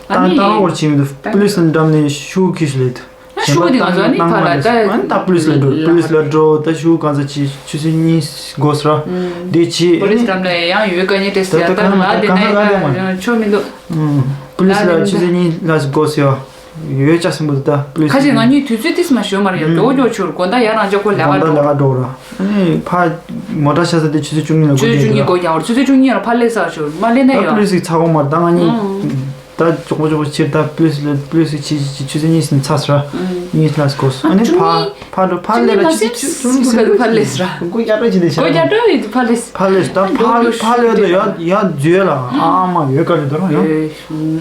ཨ་ནི་བཏང་བར་བྱེད་མི་འདུག་པུ་ལིས་ཡམ་འགྲམ་ནས་ཤུགས་ཁྱོད་ཤི་ལ་ཡོད། ཤུགས་དེ་ང་ཚོ་ཨ་ནི་ཕ་ལ་ད་ཨ་ནི་ད་པུ་ལིས་ལ་འགྲོ་པུ་ལིས་ལ་འགྲོ་ད་ཤུགས་གང་ཚ་ཆི་ཆུ་ཚོད་གཉིས་འགོ་སོ་ར་དེ་ཆི་པུ་ལིས་ཡམ་ལ་ཡང་ཡོད་ག་ནི་ཏེ་སི་ཡ་ད་ང་དེ་ནས་ཆོ་མི་འདུག་པུ་ལིས་ལ་ཆུ་ཚོད་གཉིས་ལ་འགོ་སོ་ཡོད། ཡོད་ཅག་སྲིན་པོ་དེ་ད་པུ་ལིས། ཁ་ཅིག་ང་གཉིས་དུས་ཚོད་ཏིས་མ་ཞོ་མ་རེད་ཡ། མགྱོགས་མགྱོགས་ཆུར་དགོང་དག་ཡར་རང་ཅག་ཁོ་ལས་ཀ་འགྲོ། དགོང་དག་ལས་ཀ་འགྲོ་ར། ཨ་ནི་ཕ་མོ་ཊ་ཤ་ས་དེ་ཆུ་ཚོད་བཅུ་གཉིས་ལ་ཆུ་ཚོད་བཅུ་གཉིས་སྒོ་རྒྱག་ར་ཆུ་ཚོད་བཅུ་གཉིས་ལ་ཕ་ལས་ས་ཆུར་མ་ལས་ན་ད་ཡ། པུ་ལིས་ཚ་གོ་མ་ད་ང་གཉིས་ད་མགྱོགས་པོ་མགྱོགས་པོ་ཕྱིར་ད་པུ་ལིས་ལ་པུ་ལིས་ཆི་ཆི་ཆུ་ཚོད་གཉིས་ཟིན་ཚ་སོ་ར། གཉིས་ལ་སྒོ་སོ་ཨ་ནི་ཕ་ཕ་འགྲོ་ཕ་ལས་ར་ཆི་ཆི་བཅུ་གཉིས་ཟིན་ཕ་ལས་ས་ར། སྒོ་རྒྱག་ར་ཆི་དེ་ཤ་སྒོ་རྒྱག་ར་ཡོད་དུ་ཕ་ལས་ས། ཕ་ལས་ས་ད་ཕ་ཕ་ལས་ད་ཡ་ཡ་འཛུལ་ལ་ཨ་མ་ཡོད་ག་རེ་ད་ར་ཡ།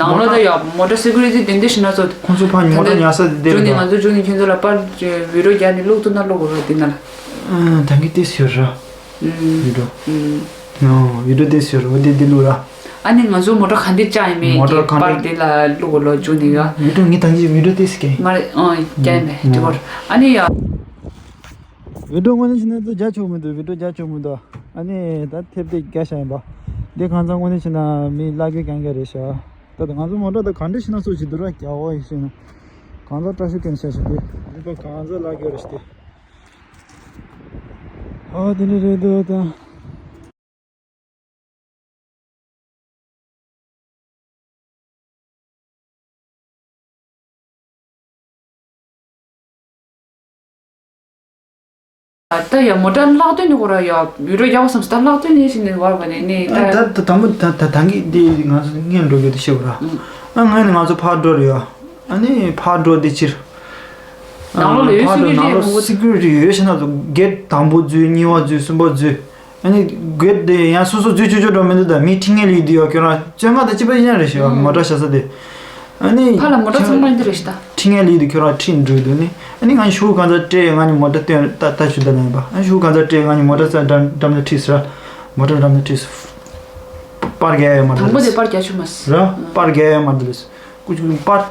ནང་ལོ་ད་ཡ་མོ་ཊ་སི་ཀུ་རི་ཊི་དེ་འདྲ་ཞིག་ན་ཚོ། ཁོང་ཚོ་ཕ་ཉི་མོ་ཊ་ཉར་ས་དེ་དེ་རེད་ད། ང་ཚོ་ཅུང་ནི་ཁྱོད་ཚོ་ལ་པར་བི་ཌིའོ་རྒྱག་ནི་ལོག་ཐུབ་ན་ལོག་དགོས་ར་དེ་ན་ལ། ཨ་ད་གི་དེ་ཟེར་ར། ཨུམ། བི་ཌིའོ། ཨུམ། ཨོ་བི་ཌིའོ་དེ་ཟེར་ར་འོ་དེ་དེ་ལུག་ར། ཨ་ནི་ང་ཚོ་མོ་ཊ་ག་འདི་བཅག་ཡིན་མིན་མོ་ཊ་གི་ག་འདི་པར་དེ་ལ་བླུག་གོ་ལོ་རྒྱུ་འདི་ཡ། བི་ཌིའོ་ངས་ད་གིན་བི་ཌིའོ་ཏོག་ཙམ་སྐྱེལ། མ་རེད། ཨང་། རྒྱག་ཡིན་པས་འགྲིག་གོ། ཨ་ནི་ཡ། བི་ཌིའོ་དངོས་གནས་བྱས་ན་ད་རྒྱག་ཆོག་མི་འདུག་བི་ཌིའོ་རྒྱག་ཆོག་མི་འདུག་ཨ་ནི་ད་ཐེབས་དེ་རྒྱག་བཞག་ཡིན་པ། འདི་གང་ཚང་དངོས་གནས་བྱས་ན་མི་བླ་གོས་གང་ག་རེད་ཤག་ད་ད་ང་ཚོ་མོ་ཊ་ད་ག་འདྲ་ཞིག་ན་སོ་ཞིག་འདུག་ར། རྒྱག་འོ་ཡིན་ཞིག་ན། གང་ཚང་སྐྲ་ཤོ་གན་ཤ་ཤ་དེ། འདི་པ་གང་ཚང་བླ་གོས་རེད་ཤག་དེ། ཨ་དེ་འདྲ་རེད་འདུག་ད། ད་ཡ་མོ་ཊ་བརླག་དོན་ནི་ཁོ་ར་ཡ་བི་ཌིའོ་རྒྱག་བསམ་སྟེ་བརླག་དོན་ནི་ཞིག་ནི་བར་བ་ནི་ནི་ད། ད་ད་དང་པོ་ད་ད་ད་གི་འདི་ང་ཚོ་སྔོན་འགྲོ་རྒྱུ་དེ་ཤེས་བ་ར། ཨ་ང་ནི་ང་ཚོ་ཕར་འགྲོ་རེད་ཡ། ཨ་ནི་ཕར་འགྲོ་དེ་ཕྱིར། ནང་ལོགས་ལ་ཡོད། ཕར་འགྲོ་སི་ཀུ་རི་ཊི་ནང་ལོགས་རེད་མོ། སི་ཀུ་རི་ཊི་ཡོད་ཤེ་ན་ཚོ་གེ་ཊི་དང་པོ་འཛུལ། གཉིས་པ་འཛུལ། གསུམ་པ་འཛུལ། ཨ་ནི་གེ་ཊི་དེ་ཡང་སོ་སོ་འཛུལ་ཆོག་ཆོག་འགྲོ་མི་འདུག་ད་མི་ཁྲི་ལྔ་ལས་འདི་ཡོད་ཁྱོད་རང་བཙོན་ཁང་དང་གཅིག་པ་ཡིན་རེད་ཤག་མོ་ཊ་བཞག་ས་དེ། ཨ་ནི་ཕར་ལ་མོ་ཊ་ཚང་མ་འདི་རེད་ཤག་ད། ཁྲི་ལྔ་ལས་འདི་ཁྱོད་རང་ཁྲིད་འགྲོ་འདུག་ནི། ཨ་ནི་ང་ཤུགས་གང་ཚ་སྤྲད། ང་ནི་མོ་ཊ་སྟོན་ད་ད་ཞུ་ད་ལན་པ། ཨ་ཤུགས་གང་ཚ་སྤྲད། ང་ནི་མོ་ཊ་ས་འགྲམ་འགྲམ་ལ་ཁྲིད་ཟེར། མོ་ཊ་འགྲམ་ལ་ཁྲིད་ཟེར། པར་རྒྱག་ཡ་མ་དང་པོ་དེ་འདུག་པར་རྒྱག་ཆོག་མ་ཟེར་ར། པར་རྒྱག་ཡ་མ་འདུག་ལས། ཀུ་ཅུ་པར།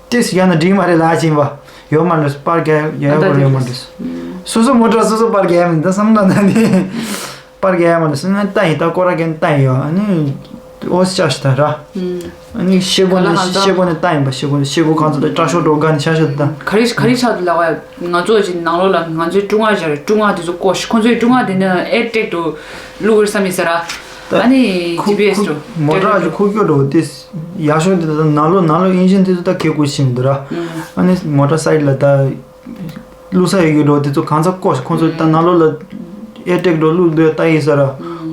ཏེས་ཡང་ན་འགྲིག་མ་རེད་ལ་ཕྱིན་པ། ཡོད་མ་རེད། པར་རྒྱག་ཡོད་ཡོད་མ་རེད། སོ་སོ་མོ་ཊ་སོ་སོ་པར་རྒྱག་མི་འདུག་བསམ་ན་ད་ནི། པར་རྒྱག་མ་རེད་སོང་ན་ལྟ་ཡིན། ད་སྐོར་ར་རྒྱག་ལྟ་ཡིན་ཡོད། ཨ་ནི་ཨོ་ཅག་ཤི་ད་ར། ཨ་ནི་ཤེལ་སྒོ་ནས་ཤེལ་སྒོ་ནས་ལྟ་ཡིན་པ། ཤེལ་སྒོ་ནས་ཤེལ་སྒོ་གང་ཚོད་ད་སྐྲ་ཤོག་འགྲོ་ག་ནས་ཤ་ཤ་ད། ག་རེ་ག་རེ་ཆགས་འདུག་ལབ་པ། ང་ཚོ་ཅིག་ནང་ལོགས་ལ་ང་ཚོའི་སྐྲུ་རྔ་སྦྱར། སྐྲུ་རྔ་དེ་ཚོ་བཀོག་ཤི། ཁོང་ཚོའི་སྐྲུ་རྔ་དེ་ནི་ཨེར་ཊེག་ཏུ་བླུག་དགོས་བསམ་ཡིན་ཟེར་ར། ཨ་ནི་ཇི་པི་ཨེས་འགྲོ། མོ་ཊ་ཨ་ཅིག་ཁུག་ཀྱོག་འགྲོ་དེ། ཡག་ཤོས་དེ་ད་ནང་ལོགས་ནང་ལོགས་ཨིན་ཇིན་དེ་ཚོ་ད་གས་དགོས་ཤེས་མི་འདུག་ར། ཨ་ནི་མོ་ཊ་སའིཌ་ལ་ད་བླུགས་ས་ཡོད་ཀྱི་འགྲོ་དེ་ཚོ་གང་ཚ་བཀོག་ཤི། ཁོང་ཚོ་ད་ནང་ལོགས་ལ་ཨེར་ཊེག་འགྲོ་བླུགས་འདོད་ལྟ་ཡིན་ས་ར།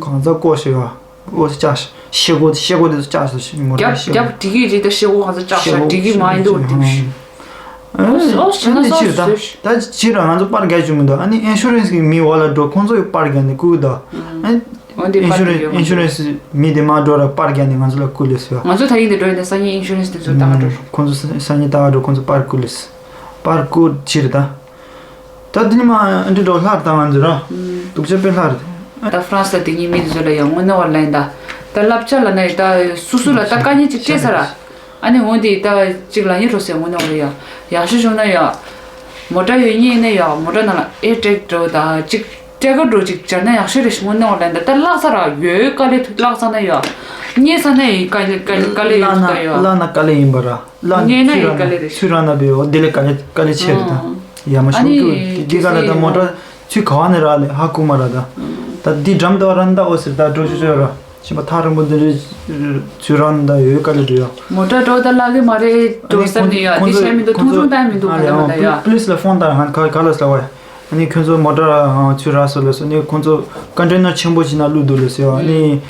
གང་ཚ་བཀོག་ཤི་ཡ། ཨོ་ཅག་ཤི། ཤེལ་སྒོ་ཤེལ་སྒོ་དེ་ཚོ་ཅག་ཤི་མོ་ཊ་རྒྱབ་ཤེལ་སྒོ། རྒྱབ་འགྲིག་གི་རེད། ད་ཤེལ་སྒོ་གང་ཚ་ཅག་ཤི་འགྲིག་གི་མ་ཡིན་འདུག་འགྲིག་ཤི། ཨ་ཨོ་ཨོ་ཤི་ན་ཨ་ནི་སོ་ཕྱིར་ད་སོ་ཤི། ད་ཕྱིར་ར་ང་ཚོ་པར་རྒྱག་བཅུག་མི་འདུག་ཨ་ནི་ཨིན་ཤུ་རན་སི་གི་མི་འོག་ལ་འགྲོ། ཁོང་ཚོ་ཡི་པར་རྒྱག་ནས་བསྐུར་གི་འདུག་ཨ་ནི། འོན་ཏེ་ཨིན་ཤུ་རན་སི་ཨིན་ཤུ་རན་སི་མི་དེ་མར་འགྲོ་ར་པར་རྒྱག་ནས་ང་ཚོ་ལ་བསྐུར་ལེ་ཟེར་བ། ང་ཚོ་ད་རིང་དེ་འགྲོ་ཡིན་ན་སང་ཉིན་ཨིན་ཤུ་རན་སི་དེ་ཚོ་ལྟ་ག་འགྲོ། ཁོང་ཚོ་སང་ཉིན་ལྟ་ག་འགྲོ། ཁོང་ཚོ་པར་བསྐུར་ལེ་ཟེར། པར་བསྐུར་ཕྱིར་ད། ད་དེ་ནི་མ་འདི་འགྲོ་སླར་ད་ང་ཚོ་ར། སྡུག་ཅག་དཔེ་སླར་དེ། ད་ཧྥ་རན་སི་ལ་དེ་ཉིད་མི་དེ་ཚོ་ལ་ཡང་དངོས་གནས་བར་ལ་ཡིན་ད། ད་བསླབ་བྱ་ལ་ན་ཡི་ད་སུ་སུ་ལ་ད་དཀའ་ངལ་ཅིག་སྤྲད་ས་ར། ཨ་ནི་འོན་ཏེ་ད་ཅིག་ལ་ཉེ་འགྲོ་ཟེར་དངོས་གནས་བར་ཡ། ཡག་ཤོས་བྱུང་ན་ཡ། མོ་ཊ་ཡོད་ཉེ་ནས་ཡ་མོ་ཊ་ནང་ལ་ཨེར་ཊེག་འགྲོ་ད་ཅིག་སྤྲད་ཀ་འགྲོ་ཅིག་སྦྱར་ན་ཡག་ཤོས་རེད་ཤི་དངོས་གནས་བར་ལ་ཡིན་ད། ད་བརླག་ས་ར་ཡོད་དཀའ་ལས་བརླག་ས་ན་ཡ། རྙེད་ས་ན་ཡི་དཀའ་ལས་དཀའ་ལས་དཀའ་ལས་ཡོད་ད་ཡ། བརླག་ན་དཀའ་ལས་ཡིན་པ་ར། བརླག་ཉེ་ན་ཡི་དཀའ་ལས་རེད། ཚུར་ར་ན་བའི་འོ་དེ་ལས་དཀའ་ལས་དཀའ་ལས་ཆེ་རེད་ད། ཡ་མ་ཤོང་རྒྱུ་དེ་ག་ལ་ད་མོ་ཊ་ཚུར་ག་བ་ནས་རག་ལས་ཧ་གོ་མ་ར་ད། ད་འདི་འགྲམ་དུ་ར་ན་ད་འོ་ཟེར་ད་འགྲོ་ཆོག་ཆོག་ར། ཞིམ་པ་ཐག་རིང་པོ་འདི་རེད། ཚུར་ར་ན་ད་ཡོད་དཀའ་ལས་འགྲོ་ཡ། མོ་ཊ་འགྲོ་ད་ལག་གི་མ་རེད་འགྲོ་བསམ་ནས་ཡ་འདི་བྱས་མི་འདུག་མཐོང་ཆུང་བཏང་མི་འདུག་ག་ལ་མ་ད་ཡ། པུ་ལིས་ལ་ཕོན་བཏང་ང་ག་ག་ལ་ཟ་བ་ཡ། ཨ་ནི་ཁྱོད་ཚོ་མོ་ཊ་ཚུར་རག་སོང་ལབ་སོང་། ཨ་ནི་ཁོང་ཚོ་ཀོན་ཊེ་ནར་ཆེན་པོ་ཞིག་ནང་བླུགས་འདུག་ལབ་སོང་། ཨ་ནི་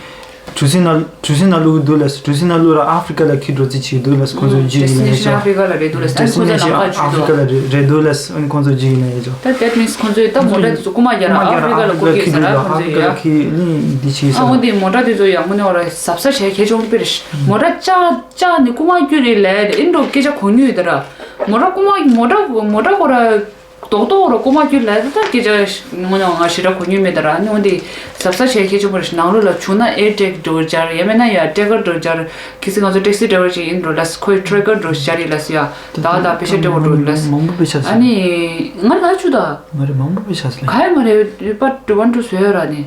གྲུ་གཟིངས་ནང་གྲུ་གཟིངས་ནང་བླུགས་འདུག་ལབ་སོང་། གྲུ་གཟིངས་ནང་བླུགས་ར་ཨ་ཧྥི་རི་ཀ་ལ་ཁྱེར་འགྲོ་རྩིས་བྱེད་འདུག་ལབ་སོང་། ཁོང་ཚོ་རྗེས་ལ་ལབ་སོང་། ཨ་ཧྥི་རི་ཀ་ལ་རེད་འདུག་ལབ་སོང་། ཨ་ནི་ཁོང་ཚོ་ལམ་ཁ་ཆུ་ཨ་ཧྥི་རི་ཀ་ལ་རེད་འདུག་ལབ་སོང་། ཨ་ནི་ཁོང་ཚོ་རྗེས་ལ་ཡ་ཅོ། ད་that means ཁོང་ཚོས་ད་མོ་ཊ་དེ་ཚོ་རྐུ་མ་རྒྱག་ར་ཨ་ཧྥི་རི་ཀ་ལ་རྐུ་གི་ཟེར་ར་ཁོང་ཚོས་ཡ། ཨ་འོ་འདི་མོ་ཊ་དེ་ཚོ་ཡ་དངོས་གནས་བ་ར་གཟབ་གཟབ་བྱས་ཁྱེད་ཆུང་དཔེ་རེད། མོ་ཊ་བཅག་བཅག་ནི་རྐུ་མ་རྒྱུ་རེད་ལབ་དེ་ཨིན་འགྲོ་སྐད་ཆ་གོ་མྱོང་ཡོད་ད་ར། མོ་ཊ་རྐུ་མ་མོ་ཊ་མོ་ཊ་ཁོ་ར། རྡོག་རྡོག་ར་རྐུ་མ་རྒྱུ་ལས་ད་སྐད་ཆ་ངོ་ནས་ང་ཞེ་དྲག་གོ་མྱོང་མེད་ད་ར། ཨ་ནི་འོན་ཏེ་གཟབ་གཟབ་བྱས་ཁྱེད་ཆུང་པོ་རེད། ནང་ལོགས་ལ་བྱུང་ན་ཨེར་ཊེག་འགྲོ་སྦྱར་ཡང་མེད་ན་ཡ་ཊེ་ཀར་འགྲོ་སྦྱར། གལ་སྲིད་ང་ཚོ་ཊེག་སི་ཌ་རའི་ཝར་ཅིག་ཡིན་འགྲོ་ལ་ཁོས་ཊེ་ཀར་འགྲོ་སྦྱར་ཡིན་ལ་ཡ་ད་ད་པེ་ཤ་སྤྲད་འགྲོ་ལ། མང་པོ་པེ་ཤ་ཨ་ནི་ང་ལ་ཆུ་ད་མ་རེད། མང་པོ་པེ་ཤ་ལ་ག་ཡ་མ་རེད་པ། ཊུ་ཝན་ཊུ་བཟོས་ཡོད་ར་ནི།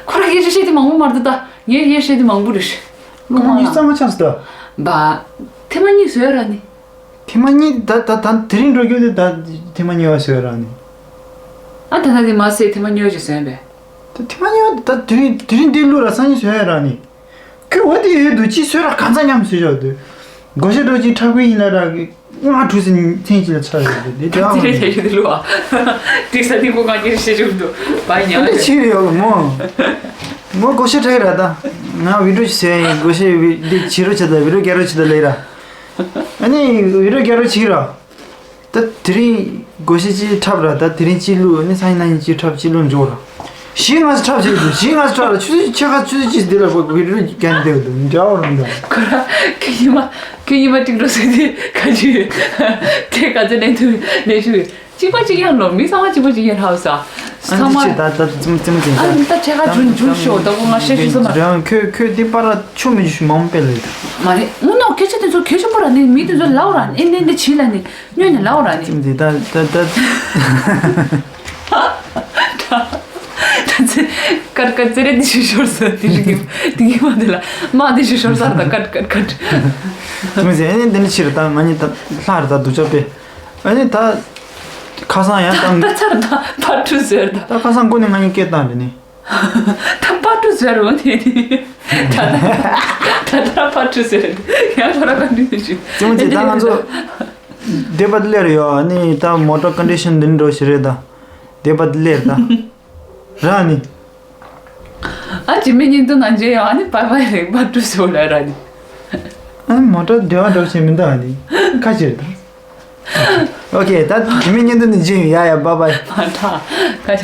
ཁོ་ར་སྐད་ཆ་བཤད་དེ་མང་པོ་མ་རེད་ད། ངས་སྐད་ཆ་བཤད་དེ་མང་པོ་རེད། ལོ་མང་ཉིས་གཙང་མ་ཆགས་སོང་ད། བ། ཐེངས་མ་གཉིས་བཟོས་ཡོད་ར་ནི། ཐེངས་མ་གཉིས་ད་ད་ད་དེ་རིང་འགྲོ་རྒྱུ་དེ་ད་ཐེངས་མ་གཉིས་པ་བཟོས་ར་ནི། ཨ་ད་ད་དེ་མ་ཟད་ཐེངས་མ་གཉིས་པ་ཅིག་བཟོས་པས། ད་ཐེངས་མ་གཉིས་པ་ད་དེ་རིང་དེ་རིང་འདི་བླུགས་ར་སང་ཉིན་བཟོས་ཡོད་ར་ནི། ཁོས་འོ་དེ་ཡོད་འདུག་ཅི་བཟོས་ར་གང་ཚ་མཉམ་བཟོས་ཡོད་འདུག་སྒོ་ཤ་འགྲོ་ཅིག་ཁྲག་ཁུ་ཡིན་ལ་ར་གི་ང་གྲུ་སི་ཚན་གཅིག་ལ་ཆགས་ཡོད་འདུག་དེ་དེ་ར་དེ་རེད་དེ་ཡོད་འདུག་ལོ། ཨ་ཏིག་ས་ཏིག་ཁོ་ང་དེ་རེད་བཤད་ཆོག་འདུག་བ་ཉག་དེ་ཕྱིར་ཡོད་ལ་མོ། མོ་སྒོ་ཤ་ཁྲག་ར་ད་ང་བི་ཌིའོ་ཞིག་བཟོས་ཡིན། སྒོ་ཤ་བི་འདི་བྱེད་རོགས་བྱེད་ད་བི་ཌིའོ་རྒྱག་རོགས་བྱེད་ད་ལེ་ར། ཨ་ནི་བི་ཌིའོ་རྒྱག་རོགས་བྱེད་ར། ད་དེ་རིང་སྒོ་ཤ་ཅིག་འཁྲབ་ར། ད་དེ་རིང་ཅིག་བླུགས། ཨ་ནི་སང་ཉིན་གནངས་ཉིན་ཅིག་འཁྲབ་ཅིག་བླུགས་འཇོག་ར། བཞི་ལྔ་ཙམ་འཁྲབ་བྱེད་དུ་བཞི་ལྔ་ཙམ་འཁྲབ་ར། ཆུ་ཚོད་ཕྱེད་ཀ་ཆུ་ཚོད་གཅིག་འདི་ལ་བོད་ཀྱི་རུ་རྒྱན་འདེབས་འདུག་འདྲ་བོ་རུ་འདུག་ཁོ་ར་ཁྱོད་ཉི་མ་ཁྱོད་ཉི་མ་ཏིག་འགྲོ་ཟེར་དེ་ག་ཅི་ཡོད། དེ་ག་ཚོད་ལེན་ཐུབ་ལེན་ཆུ་ཡོད། གཅིག་པ་གཅིག་ཡང་ལོ་མི་ཚང་མ་གཅིག་པ་གཅིག་ཡང་ཧྲ་བ་ས། ཨ་ཚང་མ་ཅི་ད་ད་ཙམ་ཙམ་ཅིག་ཨ་ད་ད་ཆེ་ཁ་ཇུན་ཇུན་ཤོ་ད་གོ་ང་ཤེས་ཤེས་སོ་མ་རང་ཁྱོད་ཁྱོད་འདི་པར་ཆུ་མི་ཞུ་མང་པེ་ལེ། མ་རེད་ངུ་ནོ་ཁྱེད་ཆ་དེ་ཚོ་ཁྱེད་ཆ་པར་ནི་མི་དེ་ཚོ་ལའོ་ར་ཨེ་ནེ་ནེ་ཅི་ལ་ནི་ཉོས་ནི་ལའོ་ར་ནི། ཙམ་ཅིག་ད་ད་ད། ད་ཚེ་ཀར་ཀར་ཙེ་རེ་དེ་ཞུ་ཤོར་སོ་དེ་ཞུ་གི་དེ་གི་མ་དེ་ལ་མ་དེ་ཞུ་ཤོར་སར་ད་ཀར་ཀར་ཀར། ཙམ་ཅིག་ཨེ་ནེ་འདི་ནི་ཕྱིར་ད་ང་ནི་ད་ལྷར་ད་དུ་ཅོ་པེ་ཨེ་ནེ་ད་ཁ་སང་ཡང་ད་ད་ཚར་ད་པར་ཁྲུ་ཟེར་ད། ད་ཁ་སང་ཀུན་ནས་ང་གཉིས་སྐད་བཏང་རེད་ནི། ད་པར་ཁྲུ་ཟེར་རོ་དེ་ནི། ད་ད་ད་ད་པར་ཁྲུ་ཟེར་ཡང་ཁོ་ར་ག་འདྲི་ཞུ། ཙུང་ཅི་ད་ང་ཚོ་སྡེ་པ་སླེབས་ཡོད་ནི་ད་མོ་ཊ་ཀོན་ཌི་ཤན་འདི་འདྲ་ཞིག་རེད་ད། སྡེ་པ་སླེབས་ད། ར་ནི། ཨ་ཅི་མི་ཉིན་དུ་ན་མཇལ་ཡོང་ཨ་ནི་པར་པར་རེད་པར་ཁྲུ་ཟེར་ལ་ར་ནི། ཨ་མོ་ཊ་སྡེ་བ་འགྲོ་བཞིན་མི་འདུག་ཨ་ནི། ཁ་ཕྱིར་ད། ཨོ་ཁེ་ད་དེ་མིན་ཉིན་དུ་ནི་ཇི་ཡ་ཡ་བ་བ། མ་ད་ཁ་